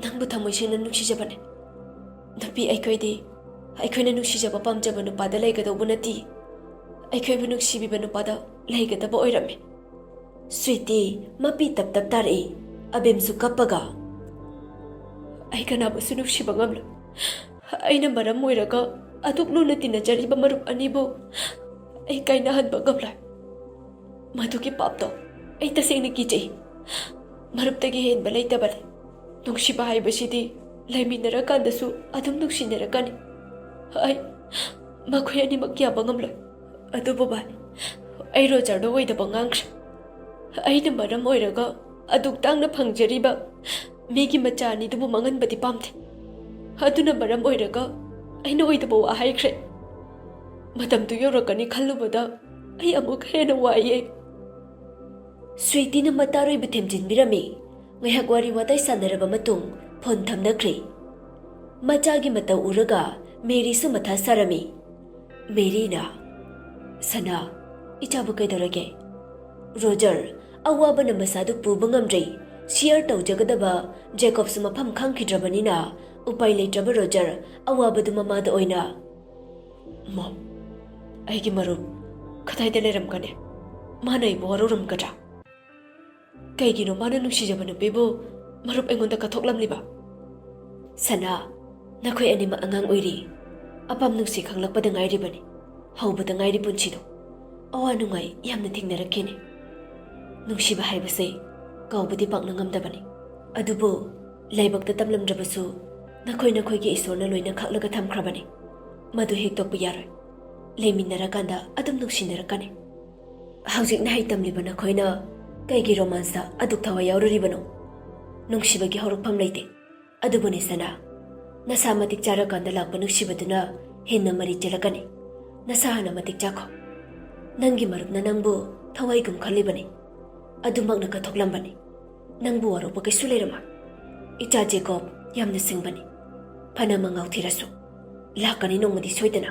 ꯅꯪꯕꯨ ꯊꯃꯣꯏ ꯁꯦꯡꯅ ꯅꯨꯡꯁꯤꯖꯕꯅꯦ꯫ ꯅꯨꯄꯤ ꯑꯩꯈꯣꯏꯗꯤ ꯑꯩꯈꯣꯏꯅ ꯅꯨꯡꯁꯤꯖꯕ ꯄꯥꯝꯖꯕ ꯅꯨꯄꯥꯗ ꯂꯩꯒꯗꯧꯕ ꯅꯠꯇꯦ꯫ ꯑꯩꯈꯣꯏꯕꯨ ꯅꯨꯡꯁꯤꯕꯤꯕ ꯅꯨꯄꯥꯗ ꯂꯩꯒꯗꯕ ꯑꯣꯏꯔꯝꯃꯤ꯫ ꯁ꯭ꯋꯤꯇꯤ ꯃꯄꯤ ꯇꯞ ꯇꯞ ꯇꯥꯔꯛꯏ꯫ ꯑꯕꯦꯝꯁꯨ ꯀꯞꯄꯒ, "ꯑꯩ ꯀꯅꯥꯕꯨꯁꯨ ꯅꯨꯡꯁꯤꯕ ꯉꯝꯂꯣꯏ꯫ ꯑꯩꯅ ꯃꯔꯝ ꯑꯣꯏꯔꯒ ꯑꯗꯨꯛ ꯂꯨꯅ ꯇꯤꯟꯅꯖꯔꯤꯕ ꯃꯔꯨꯞ ꯑꯅꯤꯕꯨ ꯑꯩ ꯀꯥꯏꯅꯍꯟꯕ ꯉꯝꯂꯣꯏ꯫ ꯃꯗꯨꯒꯤ ꯄꯥꯞꯇꯣ ꯑꯩ ꯇꯁꯦꯡꯅ ꯀꯤꯖꯩ꯫ ꯃꯔꯨꯞꯇꯒꯤ ꯍꯦꯟꯕ ꯂꯩꯇꯕꯅꯤ꯫ ꯅꯨꯡꯁꯤꯕ ꯍꯥꯏꯕꯁꯤꯗꯤ ꯂꯩꯃꯤꯟꯅꯔꯀꯥꯟꯗꯁꯨ ꯑꯗꯨꯝ ꯅꯨꯡꯁꯤꯅꯔꯛꯀꯅꯤ꯫ ꯑꯩ ꯃꯈꯣꯏ ꯑꯅꯤꯃꯛ ꯌꯥꯕ ꯉꯝꯂꯣꯏ꯫ ꯑꯗꯨꯕꯨ ꯚꯥꯏ, ꯑꯩ ꯔꯣꯖꯔꯗ ꯑꯣꯏꯗꯕ ꯉꯥꯡꯈ꯭ꯔꯦ꯫ ꯑꯩꯅ ꯃꯔꯝ ꯑꯣꯏꯔꯒ ꯑꯗꯨꯛ ꯇꯥꯡꯅ ꯐꯪꯖꯔꯤꯕ ꯃꯤꯒꯤ ꯃꯆꯥ ꯑꯅꯤꯗꯨꯕꯨ ꯃꯥꯡꯍꯟꯕꯗꯤ ꯄꯥꯝꯗꯦ꯫ ꯑꯗꯨꯅ ꯃꯔꯝ ꯑꯣꯏꯔꯒ ꯑꯩꯅ ꯑꯣꯏꯗꯕ ꯋꯥ ꯍꯥꯏꯈ꯭ꯔꯦ꯫ ꯃꯇꯝꯗꯨ ꯌꯧꯔꯛꯀꯅꯤ ꯈꯜꯂꯨꯕꯗ ꯑꯩ ꯑꯃꯨꯛ ꯍꯦꯟꯅ ꯋꯥꯏꯌꯦ꯫" ꯁ꯭ꯋꯤꯇꯤꯅ ꯃꯇꯥꯔꯣꯏꯕ ꯊꯦꯝꯖꯤꯟꯕꯤꯔꯝꯃꯤ꯫ ꯉꯥꯏꯍꯥꯛ ꯋꯥꯔꯤ ꯋꯥꯇꯥꯏ ꯁꯥꯟꯅꯔꯕ ꯃꯇꯨꯡ ꯐꯣꯟ ꯊꯝꯅꯈ꯭ꯔꯦ꯫ ꯃꯆꯥꯒꯤ ꯃꯇꯧ ꯎꯔꯒ ꯃꯦꯔꯤꯁꯨ ꯃꯊꯥ ꯁꯥꯔꯝꯃꯤ꯫ ꯃꯦꯔꯤꯅ, "ꯁꯅꯥ, ꯏꯆꯥꯕꯨ ꯀꯩꯗꯧꯔꯒꯦ?" ꯔꯣꯖꯔ, ꯑꯋꯥꯕꯅ ꯃꯁꯥꯗꯨ ꯄꯨꯕ ꯉꯝꯗ꯭ꯔꯦ꯫ ꯁꯤꯌꯔ ꯇꯧꯖꯒꯗꯕ ꯖꯦꯀꯣꯕꯁꯨ ꯃꯐꯝ ꯈꯪꯈꯤꯗ꯭ꯔꯕꯅꯤꯅ ꯎꯄꯥꯏ ꯂꯩꯇ꯭ꯔꯕ ꯔꯣꯖꯔ ꯑꯋꯥꯕꯗꯨ ꯃꯃꯥꯗ ꯑꯣꯏꯅ, "ꯃꯣꯝ, ꯑꯩꯒꯤ ꯃꯔꯨꯞ ꯀꯗꯥꯏꯗ ꯂꯩꯔꯝꯒꯅꯤ? ꯃꯥꯅ ꯑꯩꯕꯨ ꯋꯥꯔꯧꯔꯝꯒꯗ꯭ꯔꯥ? ꯀꯩꯒꯤꯅꯣ ꯃꯥꯅ ꯅꯨꯡꯁꯤꯖꯕ ꯅꯨꯄꯤꯕꯨ ꯃꯔꯨꯞ ꯑꯩꯉꯣꯟꯗ ꯀꯠꯊꯣꯛꯂꯝꯂꯤꯕ?" "ꯁꯅꯥ, ꯅꯈꯣꯏ ꯑꯅꯤꯃꯛ ꯑꯉꯥꯡ ꯑꯣꯏꯔꯤ꯫ ꯑꯄꯥꯝ ꯅꯨꯡꯁꯤ ꯈꯪꯂꯛꯄꯗ ꯉꯥꯏꯔꯤꯕꯅꯤ꯫ ꯍꯧꯕꯗ ꯉꯥꯏꯔꯤ ꯄꯨꯟꯁꯤꯗꯣ꯫ ꯑꯋꯥ ꯅꯨꯡꯉꯥꯏ ꯌꯥꯝꯅ ꯊꯦꯡꯅꯔꯛꯈꯤꯅꯤ꯫ ꯅꯨꯡꯁꯤꯕ ꯍꯥꯏꯕꯁꯦ ꯀꯥꯎꯕꯗꯤ ꯄꯥꯛꯅ ꯉꯝꯗꯕꯅꯤ꯫ ꯑꯗꯨꯕꯨ ꯂꯥꯏꯕꯛꯇ ꯇꯝꯂꯝꯗ꯭ꯔꯕꯁꯨ ꯅꯈꯣꯏ ꯅꯈꯣꯏꯒꯤ ꯏꯁꯣꯔꯅ ꯂꯣꯏꯅ ꯈꯥꯛꯂꯒ ꯊꯝꯈ꯭ꯔꯕꯅꯤ꯫ ꯃꯗꯨ ꯍꯦꯛꯇꯣꯛꯄ ꯌꯥꯔꯣꯏ꯫ ꯂꯩꯃꯤꯟꯅꯔꯀꯥꯟꯗ ꯑꯗꯨꯝ ꯅꯨꯡꯁꯤꯅꯔꯛꯀꯅꯤ꯫ ꯍꯧꯖꯤꯛꯅ ꯍꯩ ꯇꯝꯂꯤꯕ ꯅꯈꯣꯏꯅ ꯀꯩꯒꯤ ꯔꯣꯃꯥꯟꯁꯇ ꯑꯗꯨꯛ ꯊꯋꯥꯏ ꯌꯥꯎꯔꯨꯔꯤꯕꯅꯣ? ꯅꯨꯡꯁꯤꯕꯒꯤ ꯍꯧꯔꯛꯐꯝ ꯂꯩꯇꯦ꯫ ꯑꯗꯨꯕꯨꯅꯦ ꯁꯅꯥ, ꯅꯁꯥ ꯃꯇꯤꯛ ꯆꯥꯔꯀꯥꯟꯗ ꯂꯥꯛꯄ ꯅꯨꯡꯁꯤꯕꯗꯨꯅ ꯍꯦꯟꯅ ꯃꯔꯤ ꯆꯦꯜꯂꯛꯀꯅꯤ꯫ ꯅꯁꯥ ꯍꯥꯟꯅ ꯃꯇꯤꯛ ꯆꯥꯈꯣ꯫ ꯅꯪꯒꯤ ꯃꯔꯨꯞꯅ ꯅꯪꯕꯨ ꯊꯋꯥꯏꯒꯨꯝ ꯈꯜꯂꯤꯕꯅꯤ꯫ ꯑꯗꯨꯃꯛꯅ ꯀꯠꯊꯣꯛꯂꯝꯕꯅꯤ꯫ ꯅꯪꯕꯨ ꯋꯥꯔꯧꯕ ꯀꯩꯁꯨ ꯂꯩꯔꯝꯃꯣꯏ꯫ ꯏꯆꯥ ꯖꯦꯀꯣꯕ ꯌꯥꯝꯅ ꯁꯤꯡꯕꯅꯤ꯫ ꯐꯅ ꯃꯉꯥꯎ ꯊꯤꯔꯁꯨ ꯂꯥꯛꯀꯅꯤ ꯅꯣꯡꯃꯗꯤ ꯁꯣꯏꯗꯅ꯫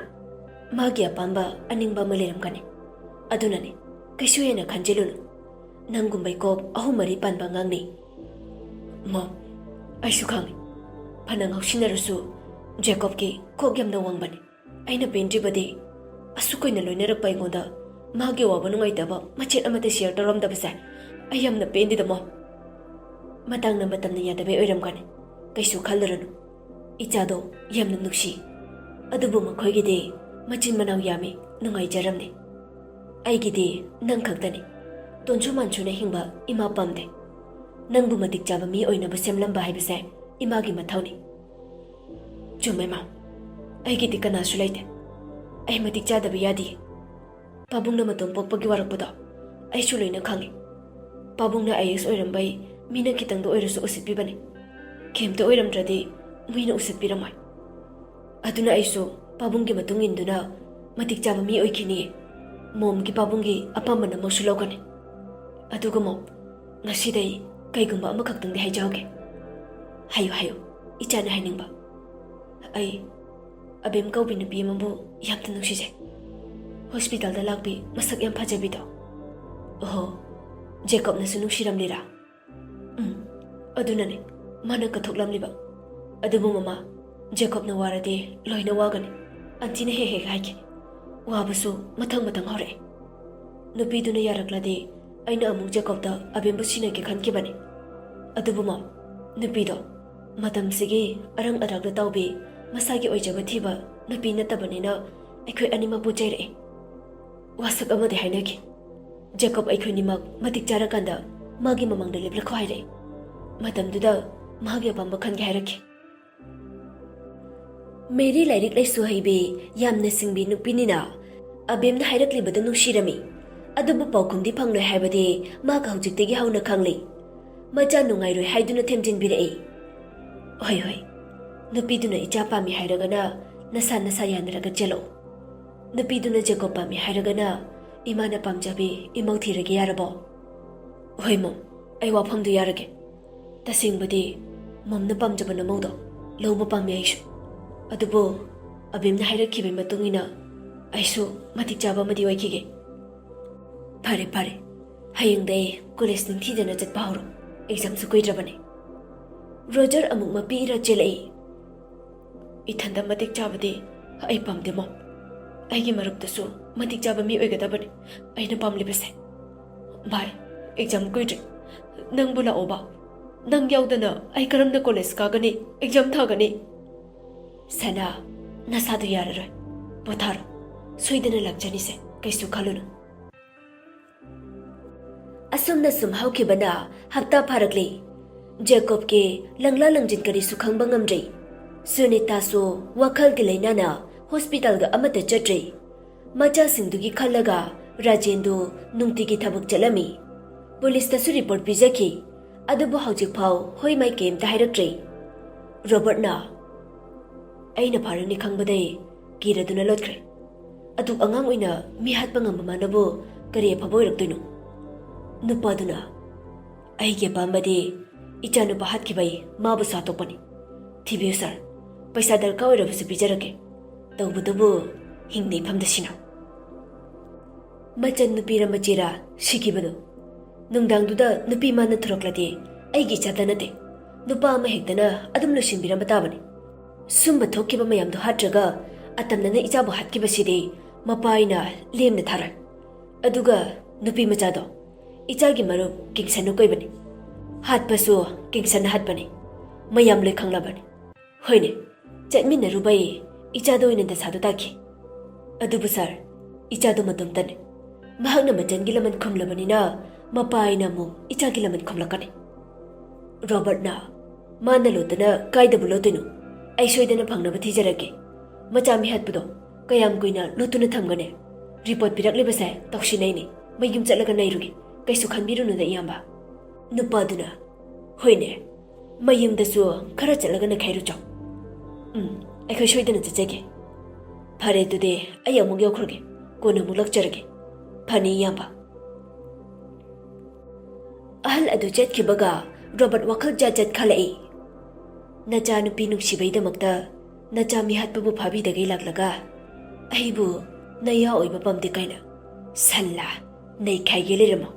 ꯃꯥꯒꯤ ꯑꯄꯥꯝꯕ ꯑꯅꯤꯡꯕ ꯑꯃ ꯂꯩꯔꯝꯒꯅꯤ꯫ ꯑꯗꯨꯅꯅꯤ, ꯀꯩꯁꯨ ꯍꯦꯟꯅ ꯈꯟꯖꯤꯜꯂꯨꯅꯨ꯫ ꯅꯪꯒꯨꯝꯕꯩ ꯀꯣꯛ ꯑꯍꯨꯝ ꯃꯔꯤ ꯄꯥꯟꯕ ꯑꯉꯥꯡꯅꯤ꯫ ꯃꯣꯝ, ꯑꯩꯁꯨ ꯈꯪꯉꯤ꯫ ꯐꯅ ꯉꯥꯎꯁꯤꯟꯅꯔꯁꯨ ꯖꯦꯀꯣꯕꯀꯤ ꯀꯣꯛ ꯌꯥꯝꯅ ꯋꯥꯡꯕꯅꯤ꯫ ꯑꯩꯅ ꯄꯦꯟꯗ꯭ꯔꯤꯕꯗꯤ ꯑꯁꯨꯛ ꯀꯨꯏꯅ ꯂꯣꯏꯅꯔꯛꯄ ꯑꯩꯉꯣꯟꯗ ꯃꯥꯒꯤ ꯑꯋꯥꯕ ꯅꯨꯡꯉꯥꯏꯇꯕ ꯃꯆꯦꯠ ꯑꯃꯠꯇ ꯁꯤꯌꯔ ꯇꯧꯔꯝꯗꯕꯁꯦ ꯑꯩ ꯌꯥꯝꯅ ꯄꯦꯟꯗꯦꯗ ꯃꯣꯝ꯫ ꯃꯇꯥꯡꯅ ꯃꯇꯝꯅ ꯌꯥꯗꯕꯩ ꯑꯣꯏꯔꯝꯒꯅꯤ꯫ ꯀꯩꯁꯨ ꯈꯜꯂꯨꯔꯅꯨ꯫ ꯏꯆꯥꯗꯣ ꯌꯥꯝꯅ ꯅꯨꯡꯁꯤ꯫ ꯑꯗꯨꯕꯨ ꯃꯈꯣꯏꯒꯤꯗꯤ ꯃꯆꯤꯟ ꯃꯅꯥꯎ ꯌꯥꯝꯃꯤ, ꯅꯨꯡꯉꯥꯏꯖꯔꯝꯅꯤ꯫ ꯑꯩꯒꯤꯗꯤ ꯅꯪ ꯈꯛꯇꯅꯤ꯫ ꯇꯣꯟꯁꯨ ꯃꯥꯟꯁꯨꯅ ꯍꯤꯡꯕ ꯏꯃꯥ ꯄꯥꯝꯗꯦ꯫ ꯅꯪꯕꯨ ꯃꯇꯤꯛ ꯆꯥꯕ ꯃꯤ ꯑꯣꯏꯅꯕ ꯁꯦꯝꯂꯝꯕ ꯍꯥꯏꯕꯁꯦ ꯏꯃꯥꯒꯤ ꯃꯊꯧꯅꯤ꯫ ꯆꯨꯝꯃꯦ ꯃꯥ꯫ ꯑꯩꯒꯤꯗꯤ ꯀꯅꯥꯁꯨ ꯂꯩꯇꯦ꯫ ꯑꯩ ꯃꯇꯤꯛ ꯆꯥꯗꯕ ꯌꯥꯗꯤꯌꯦ꯫ ꯄꯥꯕꯨꯡꯅ ꯃꯇꯣꯝ ꯄꯣꯛꯄꯒꯤ ꯋꯥꯔꯛꯄꯗꯣ ꯑꯩꯁꯨ ꯂꯣꯏꯅ ꯈꯪꯉꯤ꯫ ꯄꯥꯕꯨꯡꯅ ꯑꯥꯏ ꯑꯦꯁ ꯑꯣꯏꯔꯝꯕꯩ ꯃꯤꯅ ꯈꯤꯇꯪꯗ ꯑꯣꯏꯔꯁꯨ ꯎꯁꯤꯠꯄꯤꯕꯅꯤ꯫ ꯀꯩꯝꯇ ꯑꯣꯏꯔꯝꯗ꯭ꯔꯗꯤ ꯃꯤꯅ ꯎꯁꯤꯠꯄꯤꯔꯝꯃꯣꯏ꯫ ꯑꯗꯨꯅ ꯑꯩꯁꯨ ꯄꯥꯕꯨꯡꯒꯤ ꯃꯇꯨꯡ ꯏꯟꯗꯨꯅ ꯃꯇꯤꯛ ꯆꯥꯕ ꯃꯤ ꯑꯣꯏꯈꯤꯅꯤꯌꯦ꯫ ꯃꯣꯝꯒꯤ ꯄꯥꯕꯨꯡꯒꯤ ꯑꯄꯥꯝꯕꯅꯃꯛꯁꯨ ꯂꯧꯒꯅꯤ꯫ ꯑꯗꯨꯒ ꯃꯣꯝ, ꯉꯁꯤꯗꯩ ꯀꯩꯒꯨꯝꯕ ꯑꯃꯈꯛꯇꯪꯗꯤ ꯍꯥꯏꯖꯍꯧꯒꯦ꯫ ꯍꯥꯏꯌꯨ, ꯍꯥꯏꯌꯨ, ꯏꯆꯥꯅ ꯍꯥꯏꯅꯤꯡꯕ꯫ ꯑꯩ ꯑꯕꯦꯝ ꯀꯧꯕꯤ ꯅꯨꯄꯤ ꯑꯃꯕꯨ ꯌꯥꯝꯅ ꯅꯨꯡꯁꯤꯖꯩ꯫ ꯍꯣꯁꯄꯤꯇꯥꯜꯗ ꯂꯥꯛꯄꯤ, ꯃꯁꯛ ꯌꯥꯝ ꯐꯖꯕꯤꯗꯣ꯫ ꯑꯣꯍꯣ, ꯖꯦꯀꯣꯕꯅꯁꯨ ꯅꯨꯡꯁꯤꯔꯝꯂꯤꯔꯥ? ꯎꯝ, ꯑꯗꯨꯅꯅꯤ ꯃꯥꯅ ꯀꯠꯊꯣꯛꯂꯝꯂꯤꯕ꯫ ꯑꯗꯨꯕꯨ ꯃꯃꯥ, ꯖꯦꯀꯣꯕꯅ ꯋꯥꯔꯗꯤ ꯂꯣꯏꯅ ꯋꯥꯒꯅꯤ꯫ ꯑꯟꯇꯤꯅ ꯍꯦꯛ ꯍꯦꯛ ꯍꯥꯏꯈꯤ꯫ ꯋꯥꯕꯁꯨ ꯃꯊꯪ ꯃꯊꯪ ꯍꯧꯔꯛꯑꯦ꯫ ꯅꯨꯄꯤꯗꯨꯅ ꯌꯥꯔꯛꯂꯗꯤ ꯑꯩꯅ ꯑꯃꯨꯛ ꯖꯦꯀꯣꯕꯇ ꯑꯕꯦꯝꯕꯨ ꯁꯤꯟꯅꯒꯦ ꯈꯟꯈꯤꯕꯅꯤ꯫ ꯑꯗꯨꯕꯨ ꯃꯣꯝ, ꯅꯨꯄꯤꯗꯣ ꯃꯇꯝꯁꯤꯒꯤ ꯑꯔꯪ ꯑꯔꯥꯛꯗ ꯇꯥꯎꯕꯤ, ꯃꯁꯥꯒꯤ ꯑꯣꯏꯖꯕ ꯊꯤꯕ ꯅꯨꯄꯤ ꯅꯠꯇꯕꯅꯤꯅ ꯑꯩꯈꯣꯏ ꯑꯅꯤꯃꯛꯄꯨ ꯆꯩꯔꯛꯏ꯫ ꯋꯥꯁꯛ ꯑꯃꯗꯤ ꯍꯥꯏꯅꯈꯤ꯫ ꯖꯦꯀꯣꯕ ꯑꯩꯈꯣꯏꯅꯤꯃꯛ ꯃꯇꯤꯛ ꯆꯥꯔꯀꯥꯟꯗ ꯃꯥꯒꯤ ꯃꯃꯥꯡꯗ ꯂꯦꯞꯂꯛꯈꯣ ꯍꯥꯏꯔꯛꯏ꯫ ꯃꯇꯝꯗꯨꯗ ꯃꯥꯒꯤ ꯑꯄꯥꯝꯕ ꯈꯟꯒꯦ ꯍꯥꯏꯔꯛꯈꯤ꯫ ꯃꯦꯔꯤ ꯂꯥꯏꯔꯤꯛ ꯂꯥꯏꯁꯨ ꯍꯩꯕꯤ, ꯌꯥꯝꯅ ꯁꯤꯡꯕꯤ ꯅꯨꯄꯤꯅꯤꯅ ꯑꯕꯦꯝꯅ ꯍꯥꯏꯔꯛꯂꯤꯕꯗꯨ ꯅꯨꯡꯁꯤꯔꯝꯃꯤ꯫ ꯑꯗꯨꯕꯨ ꯄꯥꯎꯈꯨꯝꯗꯤ ꯐꯪꯂꯣꯏ ꯍꯥꯏꯕꯗꯤ ꯃꯍꯥꯛ ꯍꯧꯖꯤꯛꯇꯒꯤ ꯍꯧꯅ ꯈꯪꯂꯤ꯫ ꯃꯆꯥ ꯅꯨꯡꯉꯥꯏꯔꯣꯏ ꯍꯥꯏꯗꯨꯅ ꯊꯦꯝꯖꯤꯟꯕꯤꯔꯛꯏ꯫ "ꯍꯣꯏ, ꯍꯣꯏ, ꯅꯨꯄꯤꯗꯨꯅ ꯏꯆꯥ ꯄꯥꯝꯃꯤ ꯍꯥꯏꯔꯒꯅ ꯅꯁꯥ ꯅꯁꯥ ꯌꯥꯅꯔꯒ ꯆꯦꯜꯂꯛꯎ꯫ ꯅꯨꯄꯤꯗꯨꯅ ꯖꯦꯀꯣꯕ ꯄꯥꯝꯃꯤ ꯍꯥꯏꯔꯒꯅ ꯏꯃꯥꯅ ꯄꯥꯝꯖꯕꯤ ꯏꯃꯧ ꯊꯤꯔꯒꯦ, ꯌꯥꯔꯕꯣ?" "ꯍꯣꯏ ꯃꯣꯝ, ꯑꯩ ꯋꯥꯐꯝꯗꯨ ꯌꯥꯔꯒꯦ꯫ ꯇꯁꯦꯡꯕꯗꯤ ꯃꯣꯝꯅ ꯄꯥꯝꯖꯕ ꯅꯃꯧꯗꯣ ꯂꯧꯕ ꯄꯥꯝꯃꯤ ꯑꯩꯁꯨ꯫ ꯑꯗꯨꯕꯨ ꯑꯕꯤꯝꯅ ꯍꯥꯏꯔꯛꯈꯤꯕꯒꯤ ꯃꯇꯨꯡ ꯏꯟꯅ ꯑꯩꯁꯨ ꯃꯇꯤꯛ ꯆꯥꯕ ꯑꯃꯗꯤ ꯑꯣꯏꯈꯤꯒꯦ꯫ ꯐꯔꯦ, ꯐꯔꯦ, ꯍꯌꯦꯡꯗꯩ ꯀꯣꯂꯦꯖ ꯅꯤꯡꯊꯤꯖꯅ ꯆꯠꯄ ꯍꯧꯔꯣ꯫ ꯑꯦꯛꯖꯥꯝꯁꯨ ꯀꯨꯏꯗ꯭ꯔꯕꯅꯤ꯫" ꯔꯣꯖꯔ ꯑꯃꯨꯛ ꯃꯄꯤ ꯏꯔꯥ ꯆꯦꯜꯂꯛꯏ꯫ "ꯏꯊꯟꯗ ꯃꯇꯤꯛ ꯆꯥꯕꯗꯤ ꯑꯩ ꯄꯥꯝꯗꯦ ꯃꯣꯝ꯫ ꯑꯩꯒꯤ ꯃꯔꯨꯞꯇꯁꯨ ꯃꯇꯤꯛ ꯆꯥꯕ ꯃꯤ ꯑꯣꯏꯒꯗꯕꯅꯤ ꯑꯩꯅ ꯄꯥꯝꯂꯤꯕꯁꯦ꯫ ꯚꯥꯏ, ꯑꯦꯛꯖꯥꯝ ꯀꯨꯏꯗ꯭ꯔꯦ꯫ ꯅꯪꯕꯨ ꯂꯥꯛꯑꯣꯕ꯫ ꯅꯪ ꯌꯥꯎꯗꯅ ꯑꯩ ꯀꯔꯝꯅ ꯀꯣꯂꯦꯖ ꯀꯥꯒꯅꯤ, ꯑꯦꯛꯖꯥꯝ ꯊꯥꯒꯅꯤ?" "ꯁꯅꯥ, ꯅꯁꯥꯗꯨ ꯌꯥꯔꯔꯣꯏ꯫ ꯄꯣꯊꯥꯔꯣ꯫ ꯁꯣꯏꯗꯅ ꯂꯥꯛꯆꯅꯤꯁꯦ, ꯀꯩꯁꯨ ꯈꯜꯂꯨꯅꯨ꯫" ꯑꯁꯨꯝꯅ ꯁꯨꯝ ꯍꯧꯈꯤꯕꯅ ꯍꯞꯇꯥ ꯐꯥꯔꯛꯂꯤ꯫ ꯖꯦꯀꯣꯕꯀꯤ ꯂꯪꯂꯥ ꯂꯪꯖꯤꯟ ꯀꯔꯤꯁꯨ ꯈꯪꯕ ꯉꯝꯗ꯭ꯔꯤ꯫ ꯁꯨꯅꯤꯇꯥꯁꯨ ꯋꯥꯈꯜꯒꯤ ꯂꯥꯏꯅꯥꯅ ꯍꯣꯁꯄꯤꯇꯥꯜꯒ ꯑꯃꯠꯇ ꯆꯠꯇ꯭ꯔꯤ꯫ ꯃꯆꯥꯁꯤꯡꯗꯨꯒꯤ ꯈꯜꯂꯒ ꯔꯥꯖꯦꯟꯗꯨ ꯅꯨꯡꯇꯤꯒꯤ ꯊꯕꯛ ꯆꯠꯂꯝꯃꯤ꯫ ꯄꯨꯂꯤꯁꯇꯁꯨ ꯔꯤꯄꯣꯔꯠ ꯄꯤꯖꯈꯤ꯫ ꯑꯗꯨꯕꯨ ꯍꯧꯖꯤꯛꯐꯥꯎ ꯍꯣꯏ ꯃꯥꯏ ꯀꯩꯝꯇ ꯍꯥꯏꯔꯛꯇ꯭ꯔꯤ꯫ ꯔꯣꯕꯔꯠꯅ, "ꯑꯩꯅ ꯐꯥꯔꯅꯤ ꯈꯪꯕꯗꯩ ꯀꯤꯔꯗꯨꯅ ꯂꯣꯠꯈ꯭ꯔꯦ꯫ ꯑꯗꯨꯛ ꯑꯉꯥꯡ ꯑꯣꯏꯅ ꯃꯤ ꯍꯥꯠꯄ ꯉꯝꯕ ꯃꯥꯅꯕꯨ ꯀꯔꯤ ꯑꯐꯕ ꯑꯣꯏꯔꯛꯇꯣꯏꯅꯣ?" ꯅꯨꯄꯥꯗꯨꯅ, "ꯑꯩꯒꯤ ꯑꯄꯥꯝꯕꯗꯤ ꯏꯆꯥꯅꯨꯄꯥ ꯍꯥꯠꯈꯤꯕꯩ ꯃꯥꯕꯨꯁꯨ ꯍꯥꯠꯇꯣꯛꯄꯅꯤ꯫ ꯊꯤꯕꯤꯌꯨ ꯁꯥꯔ, ꯄꯩꯁꯥ ꯗꯔꯀꯥꯔ ꯑꯣꯏꯔꯕꯁꯨ ꯄꯤꯖꯔꯛꯀꯦ꯫ ꯇꯧꯕꯇꯕꯨ ꯍꯤꯡꯅ ꯏꯐꯝꯗ ꯁꯤꯅꯧ꯫" ꯃꯆꯟ ꯅꯨꯄꯤꯔ ꯃꯆꯦꯔ ꯁꯤꯈꯤꯕꯗꯨ? ꯅꯨꯡꯗꯥꯡꯗꯨꯗ ꯅꯨꯄꯤ ꯃꯥꯅ ꯊꯣꯔꯛꯂꯗꯤ ꯑꯩꯒꯤ ꯏꯆꯥꯗ ꯅꯠꯇꯦ, ꯅꯨꯄꯥ ꯑꯃ ꯍꯦꯛꯇꯅ ꯑꯗꯨꯝ ꯂꯣꯏꯁꯤꯟꯕꯤꯔꯝꯕ ꯇꯥꯕꯅꯤ꯫ ꯁꯨꯝꯕ ꯊꯣꯛꯈꯤꯕ ꯃꯌꯥꯝꯗꯣ ꯍꯥꯠꯇ꯭ꯔꯒ ꯑꯇꯝꯅꯅ ꯏꯆꯥꯕꯨ ꯍꯥꯠꯈꯤꯕꯁꯤꯗꯤ ꯃꯄꯥ ꯑꯩꯅ ꯂꯦꯝꯅ ꯊꯥꯔꯣꯏ꯫ ꯑꯗꯨꯒ ꯅꯨꯄꯤ ꯃꯆꯥꯗꯣ ꯏꯆꯥꯒꯤ ꯃꯔꯨꯞ ꯀꯤꯡꯁꯟꯅ ꯀꯣꯏꯕꯅꯤ꯫ ꯍꯥꯠꯄꯁꯨ ꯀꯤꯡꯁꯟꯅ ꯍꯥꯠꯄꯅꯤ꯫ ꯃꯌꯥꯝ ꯂꯣꯏ ꯈꯪꯂꯕꯅꯤ꯫ ꯍꯣꯏꯅꯦ, ꯆꯠꯃꯤꯟꯅꯔꯨꯕꯩ ꯏꯆꯥꯗ ꯑꯣꯏꯅ ꯗꯁꯥꯗꯨ ꯇꯥꯈꯤ꯫ ꯑꯗꯨꯕꯨ ꯁꯥꯔ, ꯏꯆꯥꯗꯨ ꯃꯇꯣꯝꯇꯅꯤ꯫ ꯃꯍꯥꯛꯅ ꯃꯆꯟꯒꯤ ꯂꯃꯟ ꯈꯨꯝꯂꯕꯅꯤꯅ ꯃꯄꯥ ꯑꯩꯅ ꯑꯃꯨꯛ ꯏꯆꯥꯒꯤ ꯂꯃꯟ ꯈꯨꯝꯂꯛꯀꯅꯤ꯫ ꯔꯣꯕꯔꯠꯅ, "ꯃꯥꯅ ꯂꯣꯠꯇꯅ ꯀꯥꯏꯗꯕꯨ ꯂꯣꯠꯇꯣꯏꯅꯣ? ꯑꯩ ꯁꯣꯏꯗꯅ ꯐꯪꯅꯕ ꯊꯤꯖꯔꯒꯦ꯫ ꯃꯆꯥ ꯃꯤꯍꯥꯠꯄꯗꯣ ꯀꯌꯥꯝ ꯀꯨꯏꯅ ꯂꯣꯠꯇꯨꯅ ꯊꯝꯒꯅꯤ? ꯔꯤꯄꯣꯔꯠ ꯄꯤꯔꯛꯂꯤꯕꯁꯦ ꯇꯧꯁꯤꯟꯅꯩꯅꯤ꯫ ꯃꯌꯨꯝ ꯆꯠꯂꯒ ꯅꯩꯔꯨꯒꯦ꯫ ꯀꯩꯁꯨ ꯈꯟꯕꯤꯔꯨꯅꯨꯗ, ꯏꯌꯥꯝꯕ꯫ ꯅꯨꯄꯥꯗꯨꯅ, "ꯍꯣꯏꯅꯦ, ꯃꯌꯨꯝꯗꯁꯨ ꯈꯔ ꯆꯠꯂꯒ ꯅꯩꯈꯥꯏꯔꯨ ꯆꯣ꯫ ꯎꯝ, ꯑꯩꯈꯣꯏ ꯁꯣꯏꯗꯅ ꯆꯠꯆꯒꯦ꯫ ꯐꯔꯦ, ꯑꯗꯨꯗꯤ ꯑꯩ ꯑꯃꯨꯛ ꯌꯧꯈ꯭ꯔꯒꯦ, ꯀꯣꯟꯅ ꯑꯃꯨꯛ ꯂꯥꯛꯆꯔꯒꯦ꯫ ꯐꯅꯤ, ꯏꯌꯥꯝꯕ꯫" ꯑꯍꯜ ꯑꯗꯨ ꯆꯠꯈꯤꯕꯒ ꯔꯣꯕꯔꯠ ꯋꯥꯈꯜ ꯖꯥꯠ ꯖꯥꯠ ꯈꯜꯂꯛꯏ꯫ ꯅꯆꯥꯅꯨꯄꯤ ꯅꯨꯡꯁꯤꯕꯩꯗꯃꯛꯇ ꯅꯆꯥ ꯃꯤꯍꯥꯠꯄꯕꯨ ꯐꯥꯕꯤꯗꯒꯩ ꯂꯥꯛꯂꯒ ꯑꯩꯕꯨ ꯅꯌꯥ ꯑꯣꯏꯕ ꯄꯥꯝꯗꯦ ꯀꯥꯏꯅ꯫ ꯁꯜꯂꯥ, ꯅꯩꯈꯥꯏꯒꯦ ꯂꯩꯔꯝꯃꯣ꯫